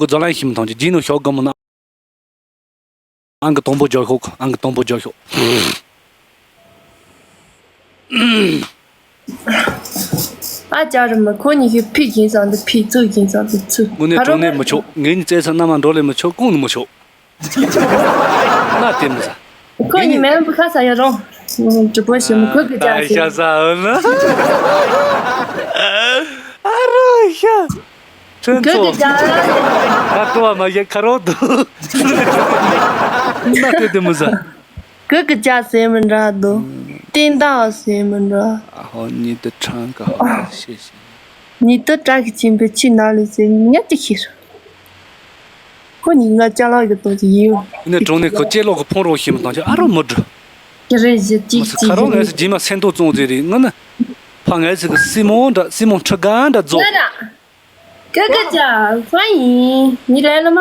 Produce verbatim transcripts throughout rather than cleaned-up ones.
གི་རྫོང་ལ་ཡིན་ཞིག་མི་མཐོང་ཅི་རྗེས་ནས་ཤོག་གི་མི་ན། ཨང་གི་དང་པོ་རྒྱག་ཤོག་ཨང་གི་དང་པོ་རྒྱག་ཤོག་ཨ་ཅག་རི་མོ་ཁོ་གཉིས་ཀྱི་ཕི་གིན་ས་འདི་ཕི་ཙུ་གིན་ས་འདི་ཙུ། དངོས་གནས་དྲང་གནས་མི་ཆོག་ངེད་གཉིས་བཙལ་ས་མནའ་མ་འགྲོ་ལས་མི་ཆོག་གང་ནས་མི་ཆོག་ན་དེ་མི་ཟ། ཁོ་གཉིས་མེད་པ་ཁ་ས་ཡ་རོ། གྲུ་པོ་ཞིམ་ཁོ་གི་ཅག་ཞིག་ཤ་ཟ་འོ་ན། ཨ་རོ་ཤ། ཁྲོན་ཁོ་ཚོ། གི་ཅག་ད་ཏུ་བ་མ་ཡེ་ཁ་རོ་དུ། ན་དེ་དེ་མི་ཟ། གི་གི་ཅག་ཟེར་མི་འདྲ་དུ། ཏན་ཏག་ཟེར་མི་འདྲ། ཨ་ཧོ་ཉི་དུ་ཁྲང་ག་ཧོ་ཤེ་ཤེ། ཉི་དུ་བྲག་གི་ཆེན་པོའི་ཆུ་ནང་ལ་ཟེར་ཉག་ཅིག་ཤེས། ཁོ་གཉིས་ང་ཅ་ལག་གི་དོན་གྱི་ཡིན། ནས་གྲོང་ནས་ཁོ་ལྕེ་ལོག་གི་ཕུང་རོགས་ཤིམ་དང་ཆ་ཨ་རོ་མི་འགྲོ། ཀྱི་རེ་བཞི་གཅིག་མི་སི་གཅིག་ཁ་རོག་ངས་སི་རྗེས་མ་སེམས་ཏོག་བཙོང་ཟེར་རེད་ང་ནི། ཕ་ངས་སི་གི་སི་མོ་འདྲ་སི་མོ་ཁྲི་ག་འདྲ་རྫོགས། ང་ར། ཀ་ཀ་ཅག་ཧྥ་ཡིན་ཉི་ལས་ལ་མ།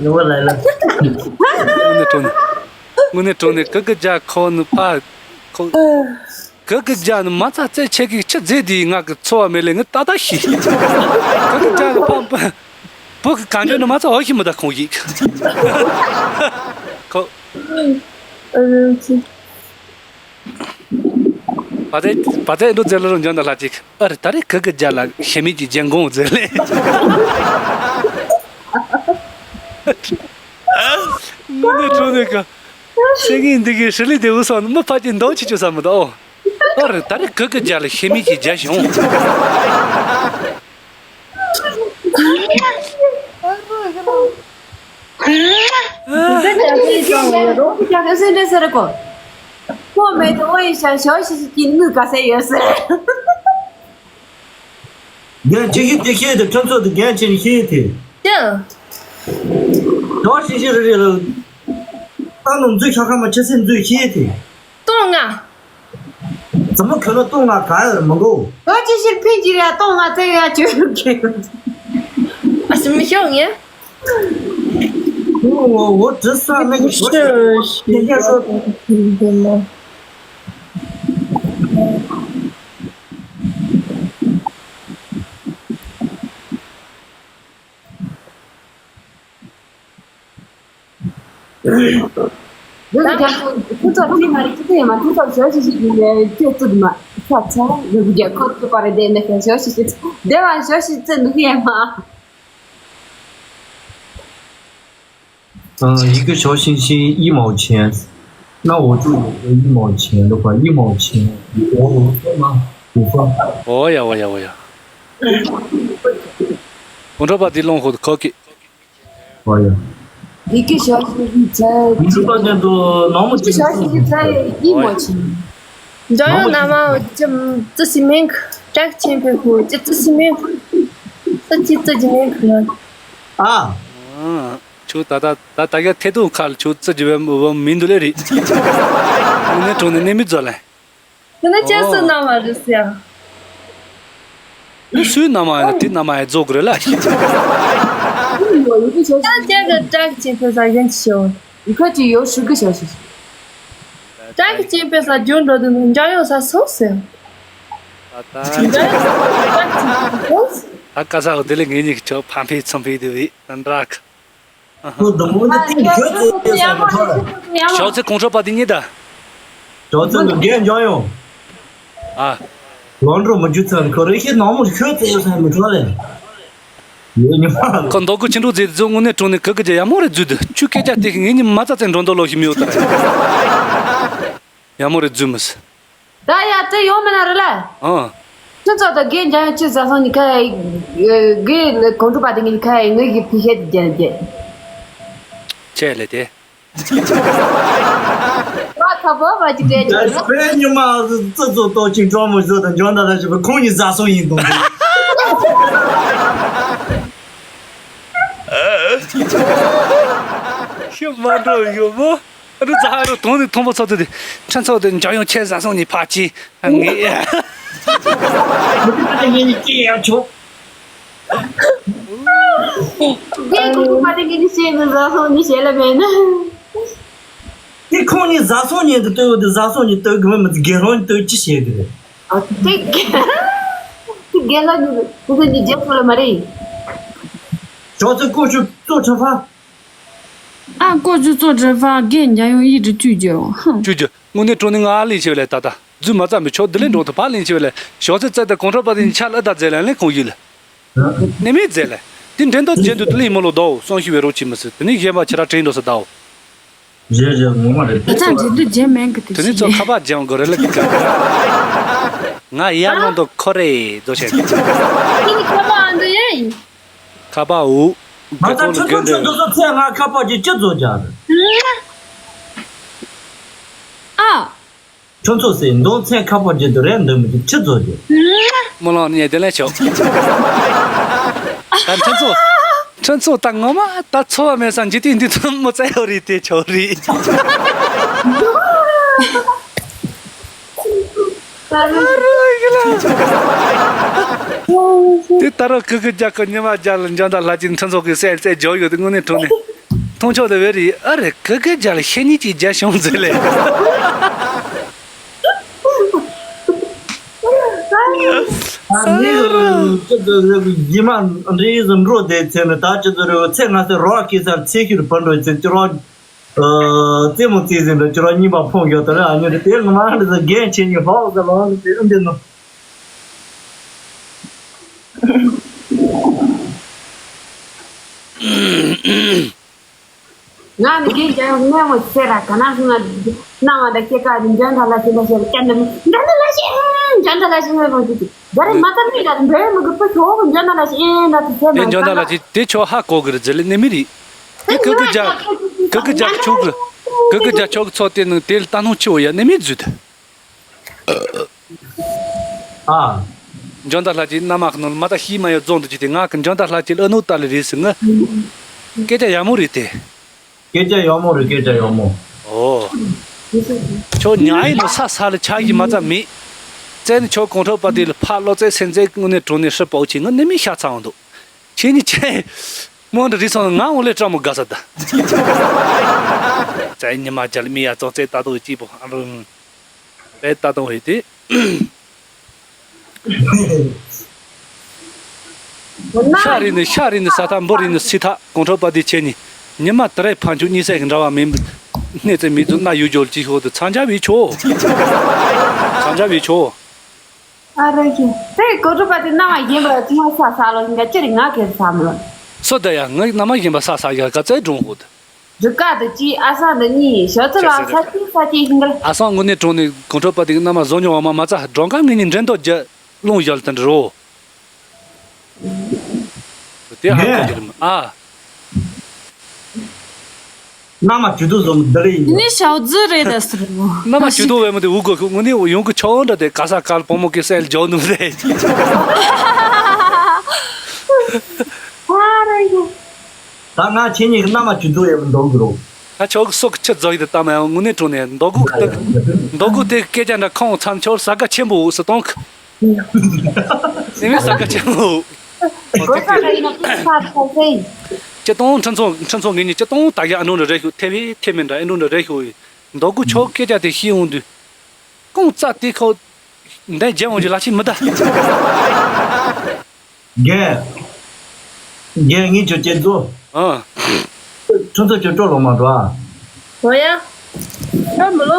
ནི་བ་ལ་ལ། དངོས་གནས་གྲོང་ནས། དངོས་གནས་གྲོང་ནས་ཀ་ཀ་ཅག་ཁོ་ནི་ཕ། ཁོ། གི་གི་རྒྱ་ནི་མ་ཚ་རྩེ་ཆེ་གི་ཆི་རྫས་དེའི་ངག་གི་འཚོ་བ་མེད་ལས་ངི་ཏག་ཏག་ཤི། གི་གི་རྒྱ་གི་ཕམ་པ། བུ་གི་གང་བྱོས་ནི་མ་ཚ་འོ་ཤི་མི་ད་ཁོང་ཡིག་ཁོ། བ་ཚེ་བ་ཚེ་འགྲོ་རྫས་ལ་རུ་འཇོན་ད་ལྷ་ཅིག་ཨ་རེ་ད་རེ་གི་གི་རྒྱ་ལ་ཤེ་མི་གི་རྒྱན་གོང་རྫས་ལས། ངི་ནི་གྲོ་ནི་ག་སེ་གི་འདི་གི་ཧྲི་ལི་དེ་འུ་སོང་མི་ཕ་གི་འདོག་ཆི་ཆུ་ས་མི་ད་ཨོ། ཨོ་རེ་ད་རེ་གི་གི་རྒྱ་ལ་ཤེ་མི་གི་རྒྱ་ཞིང་། རྒན་ཆེ་ཤོས་དེ་ཤེས་དེ་ཁྲིམས་ཚོགས་དེ་རྒན་ཆེ་ཤོས་ཤེས་དེ། ཀྱང་། ད་ཤེས་ཤེས་རེ་རེ་ལ། ད་ནང་འཛུལ་ཤ་ཁ་མ་ཆེ་སེ་འཛུལ་ཤེས་དེ། སྟོང་ལྔ། ཛ་མོ་ཁོ་ལ་སྟོང་ལྔ་ག་ཡོད་མི་འགོ། ད་ཅི་ཕིན་གྱི་ར་སྟོང་ལྔ་བཙལ་ཡ་བཅོས་རུ་ཁེལ། ཨ་སི་མི་ཤོག་ངས། ཨོ་ཨོ་ཨོ་དྲི་ས་ནི་ཤོག་ཤོག་ཤོག་ཤོག་ཤོག་འདི་ལ་རྒྱ་ཁོ་ཚོ་ཁྱི་མ་རེད་ཁྱི་ཚོ་ཡ་མ་ཁོ་ཚོ་ཞོ་ཞིག་ཞིག་ཡིན་ནས་ཁྱོད་ཚོ་དུ་མ་ཁྱོད་ཚོ་འདི་རྒྱ་ཁོ་ཚོ་པ་རེད་དེ་ནས་ཞོ་ཞིག་ཞིག་དེ་བ་ཞོ་ཞིག་ཚོ་འདུག་ཡ་མ། 嗯，一个小星星一毛钱，那我就有个一毛钱的话，一毛钱，我五分吗？五分。 ཨོ་ཡ་ཨོ་ཡ་ཨོ་ཡ། གོང་ཁྲོ་པ་འདི་ལོངས་ཧོ་ཁོ་ཀི། 哎呀，一个小时一千，你是发现都那么一个小时一千一毛钱。འཇམ་དབྱངས་རྣམ་པ་ཅི་ཙི་སི་མིང་ཀྲག་ཆེན་པོའི་ཧུ་ཅི་ཙི་སི་མིང་ཙི་ཅི་ཙི་ཇི་མིང་ཁུ་ཡོད། ཨ། ཁྱོད་ད་ད་ད་ད་ག་ཐད་གཏོང་ཁ་ལ་ཁྱོད་ཙི་ཇི་བའི་མི་འདུག་ལེ་རེད། ངས་གྲོང་ནས་གནས་མི་རྫོགས་ལེ། དེ་ནི་ཅན་སུ་ན་མ་རེད་ཟེར། ནི་སུའི་ན་མ་ཡིན་ན་དེ་ན་མ་ཡིན་རྫོགས་གི་རེད་ལ། ཡང་ཅན་གི་ཀྲག་ཅིག་ཕེ་ས་གཞན་གྱི་ཤེའོ། ཡི་ཁ་ཅིག་ཡོད་ཧྲུ་གི་ཞོ་ཞིག་ཀྲག་ཅིག་ཕེ་ས་རྒྱུན་འགྲོ་དུས་འཇམ་དབྱངས་ས་སོང་ཟེར། འཇམ་དབྱངས་ས་ཀྲག་ཅིག་ཕེ་སོང་ཟེར། ད་ཀ་ས་འོ་དེ་ལས་ངེད་གཉིས་ཀྱི་ཆོག་ཕམ་ཕེ་ཚོམ་ཕེ་དུ་བི་ན་འདྲ་གི། ཁོ་དུ་མོ་འདི་ཏིང་ཁྱོད་ཚོས་ཡོད་ས་མི་ཐོར། ཞོགས་ཚེ་གོང་ཁྲོ་པ་འདི་ཉིད་ད། ཞོགས་ཚེ་ནུབ་རྒྱལ་འཇོག་ཡོང་། ཨ། ལོ་འགྲོ་མི་རྒྱུ་ཚར་ཁོ་རེ་ཤི་ནང་མོ་ཁྱོད་ཚོས་ཡོད་ས་མི་ཐོར་ལེ། ཡོད་ཉི་མ། ཁོ་མདོ་དགུ་ཆེན་འགྲོ་རྫས་རྫོགས་དངོས་གནས་གྲོང་ནས་གི་གི་རྒྱ་ཡ་མོ་རེ་རྫུས་དུ་ཆུ་སྐད་ཆ་དེ་ངེད་གཉིས་མ་རྩ་ཚན་འགྲོ་འདོད་ལོ་ཞིག་མི་ཡོད་ད། ཡ་མོ་རེ་རྫུས་མི་སྲིད། ད་ཡ་དེ་ཡོང་མེད་ན་རེ་ལ། ཨང་། ཁྱོད་ཚོ་ད་རྒན་འཇམ་དབྱངས་ཆེ་ས་སོང་ནི་ཁ་ཡ། རྒན་གོང་དྲུག་པ་དེ་ངའི་ཁ་ཡ་ངའི་གི་ཕི་ཤེད་རྒྱལ་རྒྱལ། ཆེ་ལེ་དེ། བ་ཁ་བོ་བ་ཅི་རྒྱལ་རྒྱལ། དཔེ་ཉི་མ་ཙི་ཙོ་ཏོ་ཅིང་ཀྲོ་མོ་བཟོ་དང་འཇོན་ད་ད་ཞིག་པ་ཁོང་གཉིས་ཟ་སོང་ཡིན་དང་། ཤི་མ་འགྲོ་ཡོད་མོ། ཨ་རུ་ཛ་ཧ་རུ་དོང་ནི་མཐོན་པོ་ཚོ་ཚོ་དེ། ཁྲ་ཚོ་དེ་འཇམ་དབྱངས་ཆེ་ས་སོང་ནི་ཕ་ཅི་ངེས། ངེད་ནི་སྐྱེ་ཡག་ཆོག་ངས་ཁོང་ཁྲོ་པ་དེ་ངེད་ནི་ཤེས་ནི་ཟ་སོང་ནི་ཞེ་ལ་མེད་ན། དེ་ཁོང་ནི་ཟ་སོང་ཉན་དུ་ལྟོས་དེ་ཟ་སོང་ཉན་ལྟོས་གི་མི་མི་དགེ་སློང་ལྟོས་ཅི་བྱེད་དེ་རེད། ཨ་དེ་དགེ་དེ་དགེ་སློང་ནི་དེ་ཚོ་ནི་རྒྱལ་པོ་ལ་མ་རེད། ཞའོ་ཙེ་ཀོ་ཆུ་ཙོ་ཁྲ་ཧྥ། ཨ་ཀོ་ཆུ་ཙོ་ཁྲ་ཧྥ་རྒན་རྒྱ་ཡོང་ཡིད་དུ་བཅུག་རྒྱུ་ཧང་། བཅུག་རྒྱུ་དངོས་གནས་དྲང་གནས་ང་ལེན་བྱས་པ་ལས་ད་ལྟ་རྫུན་མ་རྩ་མི་ཆོག་འདི་ལས་འགྲོ་ཐུབ་པ་ལེན་བྱས་པ་ལས་ཞའོ་ཙེ་རྩ་ད་གོང་ཁྲོ་པ་དེ་ཆ་ལ་ད་རྫས་ལ་ལེན་ཁོང་ཡིད་ལ། ནི་མི་རྫས་ལ་དེ་འདྲེན་དོ་རྒྱན་དུ་དུ་ལེན་མོ་ལོ་དོ་སོང་ཤི་བའི་རོ་ཅི་མི་སྲིད་དེ་ནི་གཞན་པ་ཁྱེད་ར་དྲན་འགྲོ་ས་དའོ། རེད་རེད་ངོ་མ་རེད། ད་ཅང་འབྲི་དུས་རྒྱན་མེད་གི་དེ་དེ་ནི་ཚོ་ཁ་པར་སྦྱང་དགོས་རེད་ལ་ཀི་ཀ་ང་ཡར་ལོང་དུ་ཁོ་རེ་རྫོ་བྱས། ཁྱེད་ནི་ཁ་པར་ཨ་འདི་ཡིན། ཁ་པར་འུ། ང་ཚ་ཁྲི་ཚོ་ཁྲི་འདུག་སོ་ཚེ་ང་ཁ་པར་གྱི་ཅི་རྫོ་རྒྱག་རེད། ཨ། ཁྲི་ཚོ་ཟེར་འདུག་ཚེ་ཁ་པར་གྱི་འདུག་རེད་འདུག་མི་གྱི་ཅི་རྫོ་རྒྱག་རྨོ་ལོང་ནས་དེ་ལས་ཆོག་ད་ཁྲི་ཚོ། ཁྲི་ཚོ་ད་ངོ་མ་ད་འཚོ་བ་མེད་ས་འཇིག་རྟེན་འདི་ཚོ་མི་བཙལ་ཡོད་རེད་དེ་ཆོག་རེད། དེ་ད་རུང་ཀི་ཀི་རྒྱག་གི་ཉི་མ་རྒྱག་ལ་འཇོན་ད་ལྷ་ཅིག་ཁྲི་ཚོ་གི་སེལ་སེལ་འཇོག་ཡོད་དེ་དངོས་གནས་དྲང་གནས་མཐོང་ཆོག་དེ་བས་རེད་ཨ་རེད་ཀི་ཀི་རྒྱག་ལ་ཤེས་ཉིད་ཀྱི་རྒྱ་བྱུང་ཟེར་ལེ། ཨ་ནི་ཅི་ཙི་རེ་ཡི་མ་འདྲེ་ཡི་འགྲོ་དེ་ཚེ་ནི་ད་ཅི་ཙི་རེ་ཚེ་ང་ཚེ་རོགས་ཀྱི་སར་ཚེ་ཤུར་བུད་འགྲོ་ཚེ་ཅི་རོགས་རྩེད་མོ་རྩེ་ཟིན་འདྲ་ཅི་རོགས་གཉིས་པ་ཕོངས་ཡོད་དེ་རེད། ཨ་ནི་དེ་ང་མ་འདྲ་ཟ་རྒན་ཆེ་ཉི་ཧོག་ཟ་ལོང་དེ་ཨ་འདི་ནོ། ང་ནི་རྒན་རྒྱལ་ཡོང་སྔས་མོ་ཟེར་ར་ག་ན་སོང་ན་སྣང་བ་འདྲ་སྐྱེ་ཀ་རིན་འཇོན་ཐ་ལ་ཤེས་ལ་ཤེས་ཀྱ་འདི་འཇོན་ཐ་ལ་ཤེས་འཇོན་ཐ་ལ་ཤེས་ཧོས་མོ་ཅི་ཅི་རྒྱ་རི་མ་ཏ་མི་ར་འབྲེལ་མི་དགོས་པ་ཤོག་འཇོན་ཐ་ལ་ཤེས་ཨེ་འདྲ་དུ་ཟེར་དེ་འཇོན་ཐ་ལ་ཤེས་དེ་ཆོ་ཧ་གོ་གི་རེད་ཟེར་ལེ་ནི་མི་རེད། དེ་ཀི་ཀི་རྒྱ་ཀི་ཀི་རྒྱ་ཆོག་གི་ཀི་ཀི་རྒྱ་ཆོག་གི་ཚོ་དེ་ནང་དེ་ལ་ལྟ་སྣང་ཆེ་བོ་ཡ་ནི་མི་རྫུས་དེ། ཨ། འཇོན་ཐ་ལྷ་ཅིག་མནའ་མ་ཁ་ནང་ལ་མ་ད་ཤི་མ་ཡོད་རྫོང་དུ་ཅི་དེ་ང་གི་འཇོན་ཐ་ལྷ་ཅིག་ཨ་ནུ་ཏ་ལི་རེད་ཟེར་ང་། སྐད་ཆ་ཡག་མོ་རེད་དེ། སྐད་ཆ་ཡག་མོ་རེད་སྐད་ཆ་ཡག་མོ། ཨོ། ཁྱོད་ཉ་ཡིན་ནོ་ས་ས་ལ་ཆ་ཡི་མ་ཙམ་མེད། བཙན་ནི་ཁྱོད་གོང་ཁྲོ་པ་དེ་ལ་ཕ་བློ་རྩེ་སེམས་རྩེ་དངོས་གནས་དྲང་གནས་ཧྲི་པའོ་ཆེ་ང་ནི་མི་ཤ་ཚ་བ་འདུག་ཁྱེད་ནི་ཆེ། མོ་འདི་རིགས་སོང་ང་འོ་ལེ་སྤྲང་མོ་དགའ་ས་ད། བཙན་ཉི་མ་རྒྱལ་མི་ཡ་ཙོག་རྩེ་ལྟ་དོ་སྐྱིད་པོ་ཨ་རུང་། པས་ལྟ་དང་བས་ཏེ། ཤ་རིག་ནི་ཤ་རིག་ནི་ས་ཐག་འབུ་རིག་ནི་སི་ཐག་གོང་ཁྲོ་པ་དེ་ཆེ་ནི། ཉི་མ་དེ་རེ་ཕན་ཆུ་གཉིས་སད་ཀྱི་འདྲ་བ་མིན། སྣེ་རྩེ་མི་འཛུལ་ན་ཡུལ་སྦྱོར་གྱི་ཤོག་ཏུ་མཚམས་སྦྱར་བའི་ཆོག་མཚམས་སྦྱར་བའི་ཆོག་ཨ་རོ་ཀྱི། དེ་གོ་ཁྲོ་པ་དེ་རྣ་བ་གཞན་པ་ཅི་མ་ས་ས་ལོ་ཡིན་ག་ཅི་རིག་ང་གེ་ས་མི་ལོ། སོ་ད་ཡ་ངའི་རྣ་མ་གཞན་པ་ས་ས་ཡ་ག་ཚད་འགྲོ་འོ་དེ། རི་ཀ་དུ་ཅི་ཨ་ས་འདི་གཉིས་ཞོ་ཚི་ལ་ས་ཅི་ས་ཅི་ཤིང་གལ། ཨ་སང་དངོས་གནས་དྲང་ནས་གོང་ཁྲོ་པ་དེ་གི་རྣ་མ་བཟོ་མྱོང་བ་མ་མ་ཚ་སྒྲོང་ཀ་ངེད་གཉིས་འགྲན་ཐོ་རྒྱ་རླུང་ཡལ་དུ་འགྲོ། དེ་ཧ་གོ་རྒྱུ་རེད་མ་ཨ། རྣ་མ་ཇུ་དུ་བཟོ་འདི་རེད་ཡིན། ནི་ཞའོ་ཙི་རེད་ད་ཟེར་མོ། རྣ་མ་ཇུ་དུ་བས་མོ་དེ་འུ་གོ་ཁུ་དངོས་གནས་ཡོང་གི་ཆོག་འདྲ་དེ་ག་ས་གལ་བོ་མོ་གི་སེལ་ཇོ་ནུ་རེད། ཨ་རེད། ད་ང་ཁྱེད་གཉིས་ཀྱི་མནའ་མ་ཇུས་འདུག་ཡོད་མི་འདུག་གི་རོ། ད་ཆོག་གི་སོག་ཆུ་རྫོགས་ཡི་དེ་ལྟ་མ་ཡང་དངོས་གནས་དྲང་ནས་མདོ་སྒོ་དེ་མདོ་སྒོ་དེ་སྐད་ཆ་འདྲ་ཁོང་མཚམས་ཆོར་ས་ག་ཆེན་པོ་འུ་སུ་གཏོང་གི། དེ་མིན་ས་ག་ཆེན་པོ་འུ། གོ་ས་ལ་ཡིན་ན་ཕུགས་ས་ཐོག་ཟེ། སྤྱི་སྟོང་ཁྲི་ཚོ་ཁྲི་ཚོ་ངེད་གཉིས་སྤྱི་སྟོང་ད་ཡ་ཨ་ནོ་འདྲ་རེ་ཤོ་ཐེ་བེ་ཐེ་མེ་འདྲ་ཨ་ནོ་འདྲ་རེ་ཤོ་ཡི་མདོ་སྒོ་ཆོག་སྐད་ཆ་དེ་ཤེས་འོང་དུས། ཁོང་རྩ་དེ་ཁོ། འདས་རྒྱལ་འོང་གི་ལ་ཆེ་མི་ད། རྒན། རྒན་ངས་ཁྱོད་ཁྱེད་ཚོ། ཨ། ཁྱོད་ཚོ་ཁྱོད་སྤྲོ་ལོ་མ་འགྲོ་ཨ། འོ་ཡ། ཨ་མི་ལོ།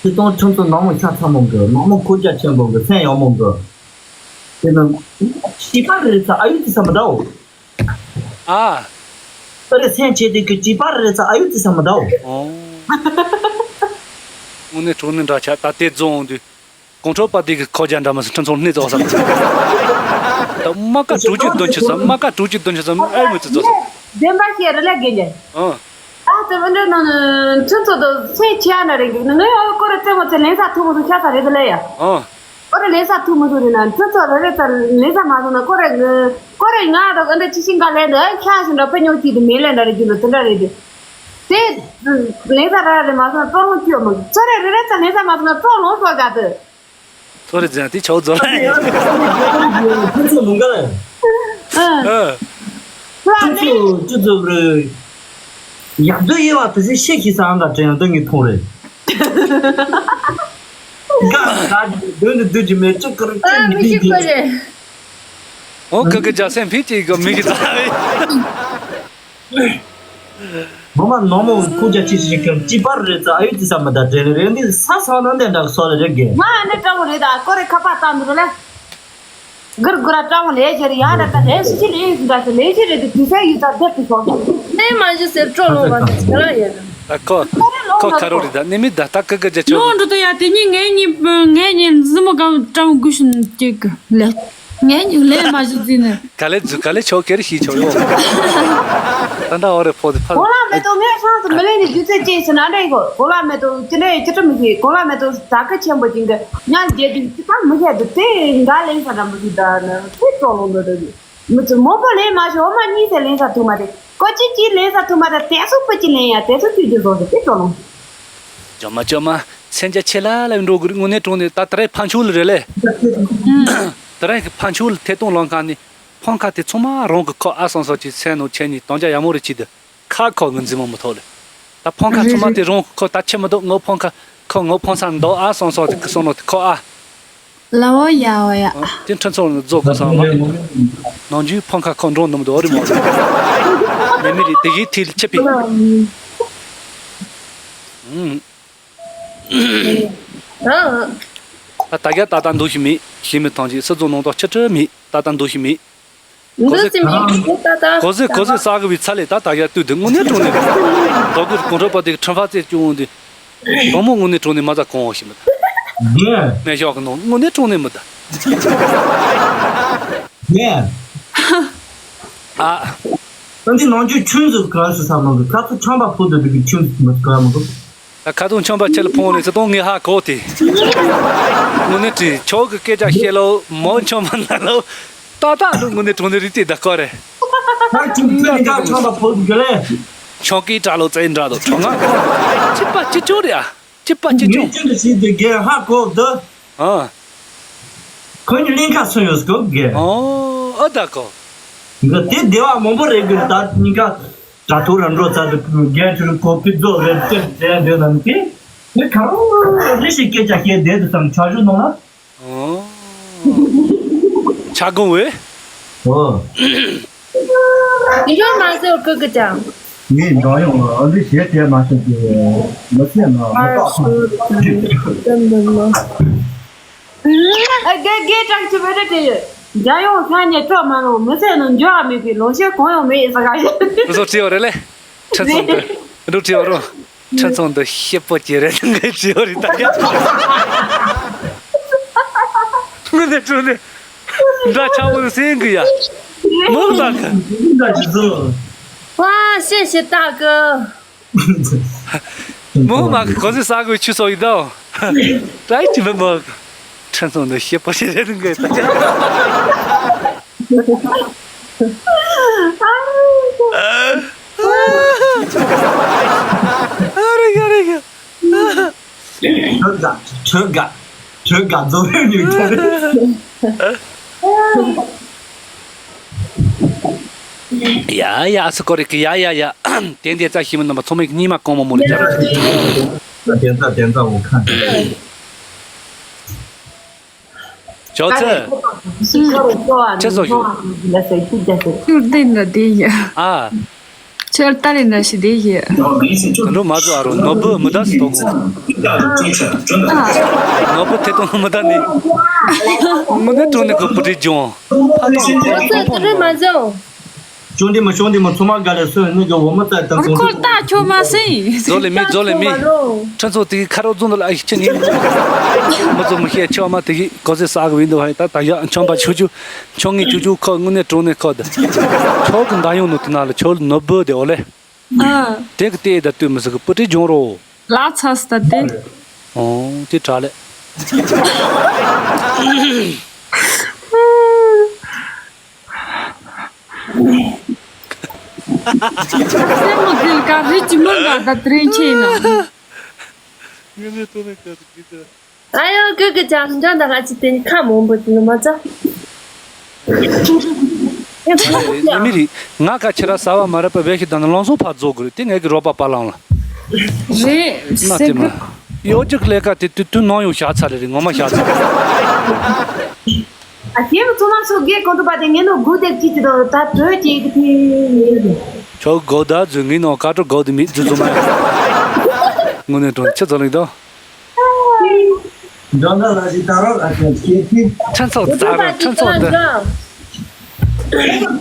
ཁྱེད་ཚོ་ཁྱོད་ཚོ་ནང་མོ་ཤ་ཚ་མོ་འགྲོ་ནང་མོ་ཁོ་རྒྱ་ཆེན་པོ་འགྲོ་སེམས་ཡག་མོ་འགྲོ། དེ་ནི། བྱིས་པ་རེ་རེ་ཚ་ཨ་ཡུ་ཙི་ས་མི་འདའོ། ཨ། ཨ་རེ་སེམས་ཆེ་དེ་གི་བྱིས་པ་རེ་རེ་ཚ་ཨ་ཡུ་ཙི་ས་མི་འདའོ། ཨོ། དངོས་གནས་དྲང་གནས་འདྲ་ཆགས་ད་དེ་རྫོང་འོང་དུས། གོང་ཁྲོ་པ་དེ་གི་ཁོ་རྒྱ་འདྲ་མི་སྲིད་ཁྲིམས་ཚོང་སྣེ་ཙོག་བསམ། ད་མ་ཀ་དྲུག་ཅུ་བདུན་ཅུ་བསམ་མ་ཀ་དྲུག་ཅུ་བདུན་ཅུ་བསམ་ཨེ་མི་ཚེ་ཙོག་བསམ། བདེན་པ་བཤད་རེ་ལ་དགེ་རྒན། ཨ། ད་དེ་འདྲ་ནང་ཁྲིམས་ཚོགས་དང་སེ་ཆེ་ཡ་ན་རེ་གི་ནང་ཡ་ཀོ་རེ་རྩེད་མོ་ཚེ་ལེན་ས་ཐུག་མི་ཐུག་ཤ་ཚ་རེད་དེ་ལ་ཡ། ཨ། ཀོ་རེ་ལེན་ས་ཐུག་མི་ཐུག་རེད་ན་ཁྲིམས་ཚོགས་རེ་རེ་ཚ་ལེན་ས་མ་ཐུག་ན་ཀོ་རེ་ཀོ་རེ་ང་དང་འདི་ཅི་ཤིང་ག་ལེན་འདི་ཁྱ་ཞིག་འདྲ་ཕ་ཉོ་གི་དེ་མེད་ལེ་འདྲ་རེ་གི་ལ་དེ་འདྲ་རེད་དེ། དེ། ལེན་ས་ར་རེ་མ་སོང་སྤྲོ་ལོང་ཁྱོད་མ་ཚོ་རེ་རེ་རེ་ཚ་ལེན་ས་མ་སོང་ན་སྤྲོ་ལོང་སོ་ག་དེ། ཚོ་རེ་ཛན་དེ་ཆའོ་ཛོ་ལ། ཁོ་ཚོ་མོ་འགའ་ལ། ཨ། ཨ། ཁོ་ཚོ་ཅི་ཚོ་རེ། ཡག་འདོད་ཡེ་བ་དེ་ཚེ་ཤེས་ཤི་ས་འགའ་དྲན་ཡག་འདོད་ངེས་མཐོང་རེ། འགའ་འགའ་འདོད་ནི་འདོད་ཀྱི་མེད་ཅི་ཀར་ཨ་ཅི་མི་མི་ཤེས་གི་གོ་རེ། འོ་ཁ་ཁ་ཇ་སེམས་ཕི་ཅིག་གི་མི་གི་ཚ་རེ། མ་མ་ནོར་མོ་ཁུག་ཅག་ཅི་ཞིག་གམ་ཅི་པར་རེད་ཙ་ཨ་ཡུ་ཙི་ས་མ་ད་དྲན་རེད་འདི་ས་ས་ན་འདི་འདྲ་སོ་ལ་རེད་གི། ང་ཨ་ནི་སྤྲང་བོ་རེད་ད་ཀོ་རེ་ཁ་པར་བཏང་འདུག་ལ། གུར་གུར་སྤྲང་བོ་ལས་བྱེད་ཡ་ད་ད་ལས་སུ་ཅི་ལས་ཡུ་ཙི་ད་སུ་ལས་བྱེད་རེད་དུ་དུས་ས་ཡུ་ཙ་དེ་དུ་སོང་། ནས་མ་ཞུ་ཟེར་སྤྲོ་ལོ་བ་ཟེར་ལ་ཡོད། ད་ཁོ་ཁོ་ཁ་རོ་རེད་ད་ནི་མི་ད་ད་ཀི་ཀི་རྒྱ་ཆོག་ལོང་འགྲོ་དུ་ཡ་དེ་ཉིན་ངའི་ཉིན་ངའི་ཉིན་ཟི་མོ་གང་སྤྲང་བོ་གུ་ཤུན་ཅིག་ལས། ངས་ཉུང་ལས་མ་ཞུ་རྩིས་ནས། ག་ལེ་རྫུ་ག་ལེ་ཆོག་ཁེར་ཤི་ཆོག་ཡོ། ད་འདྲ་འོ་རེ་ཕོ་དེ་ཕ། གོ་ལ་མེ་ཏོག་ངས་ཧྲང་སུ་མི་ལེན་ནས་རྒྱུ་ཚད་ཅེས་སུ་ན་འདྲ་ཡི་གོ་གོ་ལ་མེ་ཏོག་ཅི་འདྲ་ཡི་ཅི་ཀྲི་མི་ཤེས་གོ་ལ་མེ་ཏོག་ད་ཀ་ཆེན་པོ་ཅིག་གི་ཉག་རྒྱལ་དུས་ཅི་ད་མི་ཤེས་དུ་དེ་འགའ་ལེན་ས་འདྲ་མི་ཤེས་ད་ནི་དེ་ཀྲོ་ལོང་འདོད་འདོད་ཀྱི་མི་ཚོ་མོ་པོ་ལེན་མ་ཤོག་འོ་མ་གཉིས་ཚེ་ལེན་ས་ཐུབ་མ་རེད་ཀོ་ཅི་ཅི་ལེན་ས་ཐུབ་མ་རེད་དེ་སུ་པོ་ཅི་ལེན་ཡ་དེ་ཚོ་ཁྱོད་ཀྱི་བཟོ་ཟེར་དེ་ཀྲོ་ལོང་། ཅོ་མ་ཅོ་མ་སེམས་རྒྱ་ཆེ་ལ་ལ་འགྲོ་དགོས་རེད་དངོས་གནས་དྲང་གནས་ད་ད་རེས་ཕ་ཆུ་ལ་རེད་ལེ། ད་རེས་ཀྱི་ཕ་ཆུ་ལ་ཐད་གཏོང་ལམ་ཁ་ནས་ཕང་ཁ་དེ་ཚང་མ་རང་གི་ཁོ་ཨ་སང་སོགས་ཀྱི་སེམས་ནང་ཆེ་ཉིད་གཏོང་རྒྱ་ཡག་མོ་རེད་ཅི་དུ་ཁ་ཁོ་ངི་འཛིན་མ་མི་ཐོག་ལེ། ད་ཕང་ཁ་ཚང་མ་དེ་རང་གི་ཁོ་ད་ཆེ་མི་འདུག་ངོ་ཕང་ཁ་ཁོ་ངོ་ཕང་ས་འདུག་ཨ་སང་སོགས་ཀྱི་སོང་ནོ་དེ་ཁོ་ཨ། ལ་འོ་ཡ་འོ་ཡ། དེ་ཁྲི་ཚོ་རྫོགས་དགོས་སམ་ལ། ནང་རྒྱུའི་ཕང་ཁ་ཁོ་འགྲོ་འདུག་མི་འདུག་ཨོ་རི་མོ། ནས་མི་རེད་དེ་གའི་ཐིལ་ཆེ་པི། ཨུམ། ད་ད་རྒྱ་ད་ལྟ་འདུག་ཤི་མེད་ཤི་མི་ཐང་ཅིག་སི་ཙོ་ནང་དོག་ཆི་ཁྲི་མེད་ད་ལྟ་འདུག་ཤི་མེད། འདུག་ཅི་མེད་ད་ད་གོ་ཟི་གོ་ཟི་ས་གི་བི་ཚ་ལེ་ད་ད་རྒྱ་ཏུ་དེ་དངོས་གནས་དྲང་གནས། ད་གུར་གོང་ཁྲོ་པ་དེ་ཁྲི་ཕ་ཚེ་ཅུང་འོང་དེ། དང་མོ་དངོས་གནས་དྲང་གནས་མ་ཚ་གང་བ་ཞིག་མི་ད། རྒན། མེ་ཤོག་གི་ནང་དངོས་གནས་དྲང་གནས་མི་ད། རྒན། ཨ། ད་འདི་ནང་ཆོས་ཆུན་ཟིག་ག་སུ་ས་མ་གི་ཁ་ཚུ་ཆང་པ་ཕུ་དུ་དུ་གི་ཆུན་ཟིག་མི་ག་མ་གི་ད་ཁ་ཐུང་ཆང་པ་ཁྱེད་ལ་ཕོངས་ནས་ཚེ་དང་ངས་ཧ་གོ་དེ། དངོས་གནས་དྲིས་ཆོག་གི་སྐད་ཆ་བཤད་ལོ་མོ་ཆང་པ་ན་ལོ། ཏག་ཏག་འདུག་དངོས་གནས་དྲང་གནས་རིག་རྩེད་ད་སྐོར་རེད། ད་ཁྱུང་ཁྱུང་ནི་ཀ་ཆང་པ་ཕོ་གི་ལེ། ཆང་གི་གྲྭ་ལོ་རྩེད་འདྲ་དོ་གྲོང་ང་ཁོ་ཅི་པ་ཅི་ཅོ་རེད་ཨ། ཅི་པ་ཅི་ཅོ། ངས་ཁྱོད་ལ་ཞིག་དེ་རྒན་ཧ་གོ་འདི། ཨ། ཁོ་ནི་གླིང་ཁ་སོན་ཡོད་སྐོ་རྒན། ཨོ་ཨ་ད་གོ། འདི་དེ་སྡེ་བ་མང་པོ་རེད་གི་ད་གཉིས་ཀ་དྲ་ཐོག་ར་འགྲོ་ཚར་དུ་རྒན་ཁྱོད་ལ་གོ་ཕི་རྫོགས་རེད་ཅེས་མཛད་འདོད་ལམ་གི་ངས་གང་རེ་ཞིག་སྐད་ཆ་བཤད་བསྡད་དུ་བསམ་ཆ་ཞུ་གནང་ན། ཨོ། ཆ་གོང་བས། ཨོ། ཡོད་མ་ཟེར་བར་ཁུ་གི་ཅང་། ངས་འབྲང་ཡོང་ལ་ཨ་འདི་བྱས་བྱས་མ་ཤེས་ཀྱི་མི་སེམས་ན་མི་ཨ་རྟག་ཤུ་ཙམ་འདི་ལ། ཨ་རྒན་རྒན་ཀྲང་ཅི་བེ་རེ་དེ་ཡོད། རྒྱ་ཡོང་ཁ་ཉེ་སྤྲོ་མ་རུང་མི་ཚེ་ནང་འགྱུར་བ་མེད་པའི་ལོ་ཤས་གང་ཡང་མེད་ཡིན་ས་ག་ཞིག་ཁོ་ཚོ་བྲིས་ཡོད་རེད་ལེ། ཁྲི་ཚང་དུ་འགྲོ་བྲིས་ཡོད་རུང་། ཁྲི་ཚང་དུ་ཤེད་པོ་ཅི་རེད་ངས་བྲིས་ཡོད་རེད་ད་ཡ། དངོས་གནས་དྲང་གནས་འདྲ་ཆགས་པོ་སེང་གི་ཡ། མོ་ལ་ག་འདྲ་ཅི་བཟོ། ཝ་ཤེ་ཤེ་ད་གི་མོ་མ་གི་གོ་སི་ས་གི་ཆུ་སོགས་ཡིན་ད། ད་ཅི་མི་མོ། ཁྲི་ཚང་དུ་ཤེད་པོ་ཅི་རེད་ངས་ད་ཡ། ཨ་རེ་ཡ་རེ་ཡ། གྲོད་དགའ་གྲོད་དགའ་གྲོད་དགའ་རྫོགས་རེ་ཉུང་ཐོག་རེ། ཡ་ཡ་ཨ་སི་ཀོ་རེ་གི་ཡ་ཡ་ཡ། དེ་འདྲའི་རྩ་ཞིམ་མི་རྣམ་པ་ཚང་མས་གཉིས་མ་གང་མ་མོ་རེ་རྒྱ་རེ། དེ་ཚ་དེ་ཚ་འོ་ཁ། ཅོག་ཙེ། ཁྱེད་ཚོ་ཞུ། ཁྱོད་ལྟ་ནི་འདྲ་དེ་ཡིན། ཨ། ཁྱོད་ལྟ་ནི་འདྲ་ཞིག་དེ་ཡིན། དུད་འགྲོ་མ་བཟོ་ཨ་རོ་ནོར་བུ་མི་ད་སི་ཏོག་གོ། ནོར་བུ་ཐེ་གཏོང་མི་ད་ནི། དངོས་གནས་དྲང་གནས་ཀྱི་བུ་ཁྲིད་ལྗོངས། ཁྱོད་ཚོས་དུད་འགྲོ་མ་བཟོ། ཅུང་འདི་མ་ཅུང་འདི་མ་ཚོ་མ་ག་ལེ་སོན་ནི་གི་འོ་མ་ཙ་དང་ཨ་ཁོ་ལྟ་ཁྱོད་མ་སེང་། ཛོ་ལེ་མི་ཛོ་ལེ་མི། ཁྲ་ཚོ་དེ་གི་ཁ་རོག་རྫོང་དུ་ལ་ཨ་ཡི་ཁྱི་ཉིན། མ་ཚོ་མ་ཤེས་ཆོག་མ་དེ་གི་གོ་ཟེ་ས་གི་བིན་དུ་ཧ་ཡི་ད་ད་ཡ་ཆང་པ་ཆུ་ཆུ། ཆང་ངི་ཆུ་ཆུ་ཁོ་དངོས་གནས་དྲང་གནས་ཁོ་ད། ཆོག་གི་འདའ་ཡོང་ནོ་དེ་ན་ལ་ཆོག་ནོ་བུ་དེ་འོ་ལེ། ཨ། དེ་གི་ལྟས་ད་ལྟོས་མི་ཟིག་གི་པུ་ཏི་ཇོང་རོ། ལ་ཚ་སི་ད་དེ། ཨོ་དེ་དྲག་ལེ། སེམས་མ་དེ་ལ་ག་རེ་ཅི་མང་ག་ད་དྲན་ཆེ་ན། ངས་ནས་ཏོ་ནས་ག་ཟིག་གི་ད། ཨ་ཡོ་ཀུ་ཀུ་ཅང་འཇོན་ད་ང་ཅི་དེ་ཁ་མང་པོ་ཅི་ནི་མ་ཙ། ནི་མི་རིགས་ང་ཁ་ཁྱེད་ར་ཟ་བ་མ་རེད་པ་བས་ཤི་ད་ནི་ལང་སོང་ཕར་རྫོགས་དགོས་རེད་དེ་ངས་གི་རོགས་པ་པ་ལང་ལ། རེད་ན་སེ་དེ་མ་གི། གཡོ་ཅིག་ལས་ཀ་དེ་དུས་དུས་ནང་ཡོང་བཞག་ཚར་རེད་ངོ་མ་བཞག་ཚར་རེད། ཨ་ཁྱེད་མི་ཚོ་ན་སུ་དགེ་གོང་དུ་པ་དེ་ངས་ནོ་དགུ་དེབ་ཅིག་ཅི་དང་ད་དོད་ཅིག་གི་དེ། ཁྱོད་གོ་ད་རྫུན་ངའི་ནང་ཀ་ཀྲོ་གོ་དེ་མི་རྫུན་རྫུན་མ་ཡིན། དངོས་གནས་དྲང་ཆི་ཚོ་ལེགས་དོ། འཇོན་ད་ལ་ཞིག་ད་རོགས་ཨ་ཅག་ཁྱེད་ཁྱེད། ཁྱོད་ཚོ་ད་རོགས་ཁྱོད་ཚོ་འདི།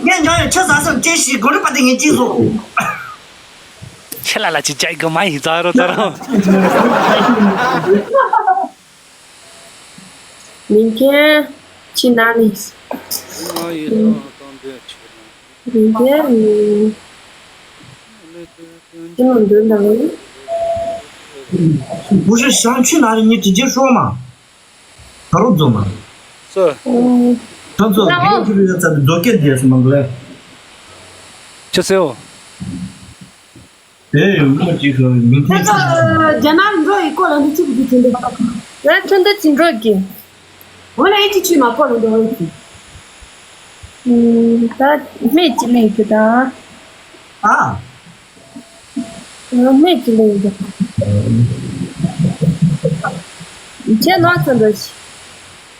ངས་འཇོན་ཡོད་ཆི་ཟ་སོང་ཅེས་ཞིག་གོ་རུ་པ་དེ་ངས་ཅི་བཟོ། ཁྱེད་ལ་ལ་ཅི་བྱ་གི་མ་ཡིན་ད་རོགས་ད་རོགས། མིང་ཁྱེད་ཕྱི་ནང་ནས། ང་ཡི་རང་དང་འདི་ཆེ། མིང་ཁྱེད། ཁྱེད་མིང་འདོན་དང་། 不是想去哪里，你直接说嘛。 ད་རུང་རྫོགས་མ། སོ། ཁྱོད་ཚོ་རྒན་ཁྱོད་ཡོད་ཚད་རྫོགས་སྐད་རྒྱས་སུ་མང་གི་ལེ། ཁྱོད་ཚེའོ། དེ་ཡོང་མོ་ཅིག་གི་མིང་ཁྱེད་ཚོ་རྒྱ་ནག་འགྲོ་ཡི་སྐོར་ལ་འདི་ཅི་གི་དུས་དེ་འདྲ། ང་ཁྱོད་འདི་ཅི་འགྲོ་གི། འོ་ན་ཨེ་ཅི་ཆུས་མ་སྐོར་ལ་འགྲོ་ཡི། ད་སྨད་ཅི་སྨད་གི་ད། ཨ། སྨད་ཀྱི་ལས་འདུག་ཁྱེད་ནོར་ཚོད་འདུག་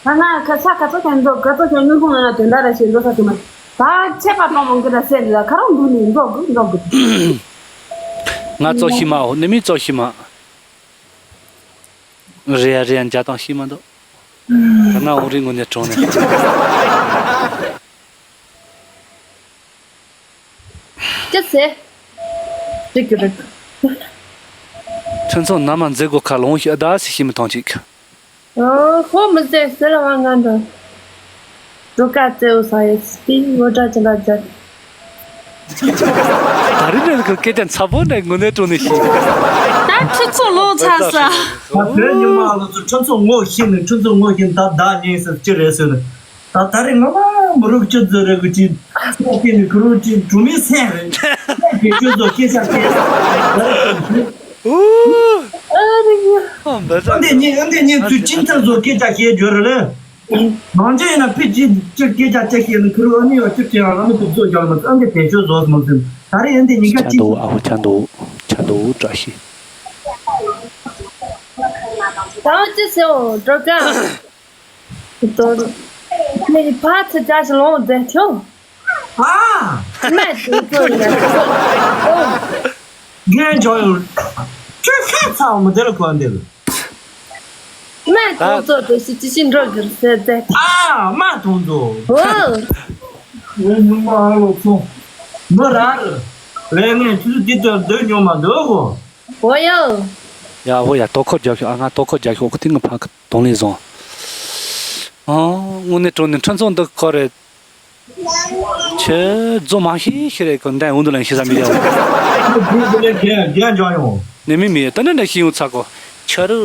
ད་ང་ཁ་ས་ག་ཚོད་ཀྱང་འགྲོ་ག་ཚོད་ཀྱང་དངུལ་ཁུང་ནང་ལ་དོན་དག་ར་ཞིག་འགྲོ་ས་དུ་མ། ད་ཆད་པ་གཏོང་མང་གི་ར་སེ་འདི་ལ་ཁ་རོག་འདུག་ནི་འགྲོ་དགོས་འགྲོ་དགོས། ང་ཙོ་ཤི་མ་འོ་ནི་མི་ཙོ་ཤི་མ། རེ་ཡ་རེ་ཡ་འཇའ་དང་ཤི་མ་འདུག་ང་འོ་རི་ངོ་ནས་གྲོངས་ནས། ཅི་ཟེར། རིག་གི་རིག་ཁྱོད་ཚོ་ནམ་མ་མཛད་སྒོ་ཁ་ལོང་ཞིག་ཨ་ད་སི་ཤི་མི་ཐོང་ཅིག་ཨོ་ཧོ་མི་ཟེར་ཟེར་བ་ང་འདྲ། རུ་ཀ་ཙེའུ་ས་ཡེ་སི་ཏི་ངོ་སྒྲ་ཅི་འདྲ་མཛད། ད་རིང་ནས་ཁོ་སྐད་ཆ་ཚ་པོ་འདྲ་དངོས་གནས་དྲང་ནས་ཤི། ད་ཁྱོད་ཚོ་ལོ་ཚ་ས། ད་བོད་ཉི་མ་ལོ་ཚོ་ཁྱོད་ཚོ་ངོ་ཤེས་ནས་ཁྱོད་ཚོ་ངོ་ཤེས་ད་བདག་ཉིད་ཟེར་ཅི་རེད་ཟེར་ནས། ད་ད་རེས་ང་མ་མི་རུག་ཅི་ཟེར་རེ་གི་ཅི། སོག་གི་ནི་ཁུ་རུ་ཅི་གྲུ་མི་སེང་རེ། སེང་གི་ཅུ་ཟོ་སྐད་ཆ་སྐད། ཨ་འདི་ཉིད་ཨ་འདི་ཉིད་ཚུལ་ཅིན་ཐར་ཟོ་སྐད་ཆ་བཤད་རྒྱུ་རེད་ལེ། མང་ཆེ་ཡིན་ན་ཕི་ཅི་ཅི་སྐད་ཆ་ཅི་ཤེས་ནི་ཁུ་རུ་ཨ་ནི་ཡོ་ཅི་ཅི་ཡང་ཨ་ནི་ཁུ་ཚོ་རྒྱག་མ་ཨ་འདི་བེད་སྤྱོད་ཟོ་མ་ཟིན་ད་རེས་ཨ་འདི་ཉིད་ཀ་ཅི། ཆ་འདུག་ཨ་ཧོ་ཆ་འདུག་ཆ་འདུག་བཀྲ་ཤིས། ད་ཅི་ཟེར་འགྲོ་ཀ་ཏོ། ངས་ཕར་ཚུར་རྒྱག་ཞིག་ལོང་མཛད་ཐུབ། ཨ། སྨད་དུ་ཚུར་ཡ། རྒན་ཇོ་ཡོ། ཁྱོད་ཤ་ཚ་བ་མི་དེ་ལ་གོ་འདེབས། སྨད་དུ་ཚུར་དུ་ཞིག་ཅི་ཞིག་འགྲོ་གིར་ཟེར་མཛད། ཨ། སྨད་དུ་ཚུར། ཨོ། ངའི་ཉུང་མ་ཨ་ལོ་ཚོ། མི་ར་རུ། ལས་ངན་ཆུ་ཚོད་འདི་ལྟར་སྡོད་མྱོང་མ་འདུག་གོ། ཨོ་ཡོ། ཡ་ཧོ་ཡ་ཏོ་ཁོ་རྒྱག་ཤོག་ཨ་ང་ཏོ་ཁོ་རྒྱག་ཤོག་ཁོ་ཐིག་ང་ཕ་གི་དོང་ལེན་བཟུང་། ཨང་། དངོས་གནས་དྲང་གནས་ཁྲིམས་ཚོགས་འདི་ཁོ་རེད། ཁྱེད་རྫོ་མ་ཤེས་ཤེས་རེད་ཁོ་འདྲ་འུ་འདུ་ལ་ཤེས་ས་མི་རྒྱག་རྒན་རྒན་འཇོག་ཡོང་། ནས་མི་མི་ད་ནི་འདྲ་ཤེས་ཡོང་ཚ་གོ། ཁྱོད་རུ་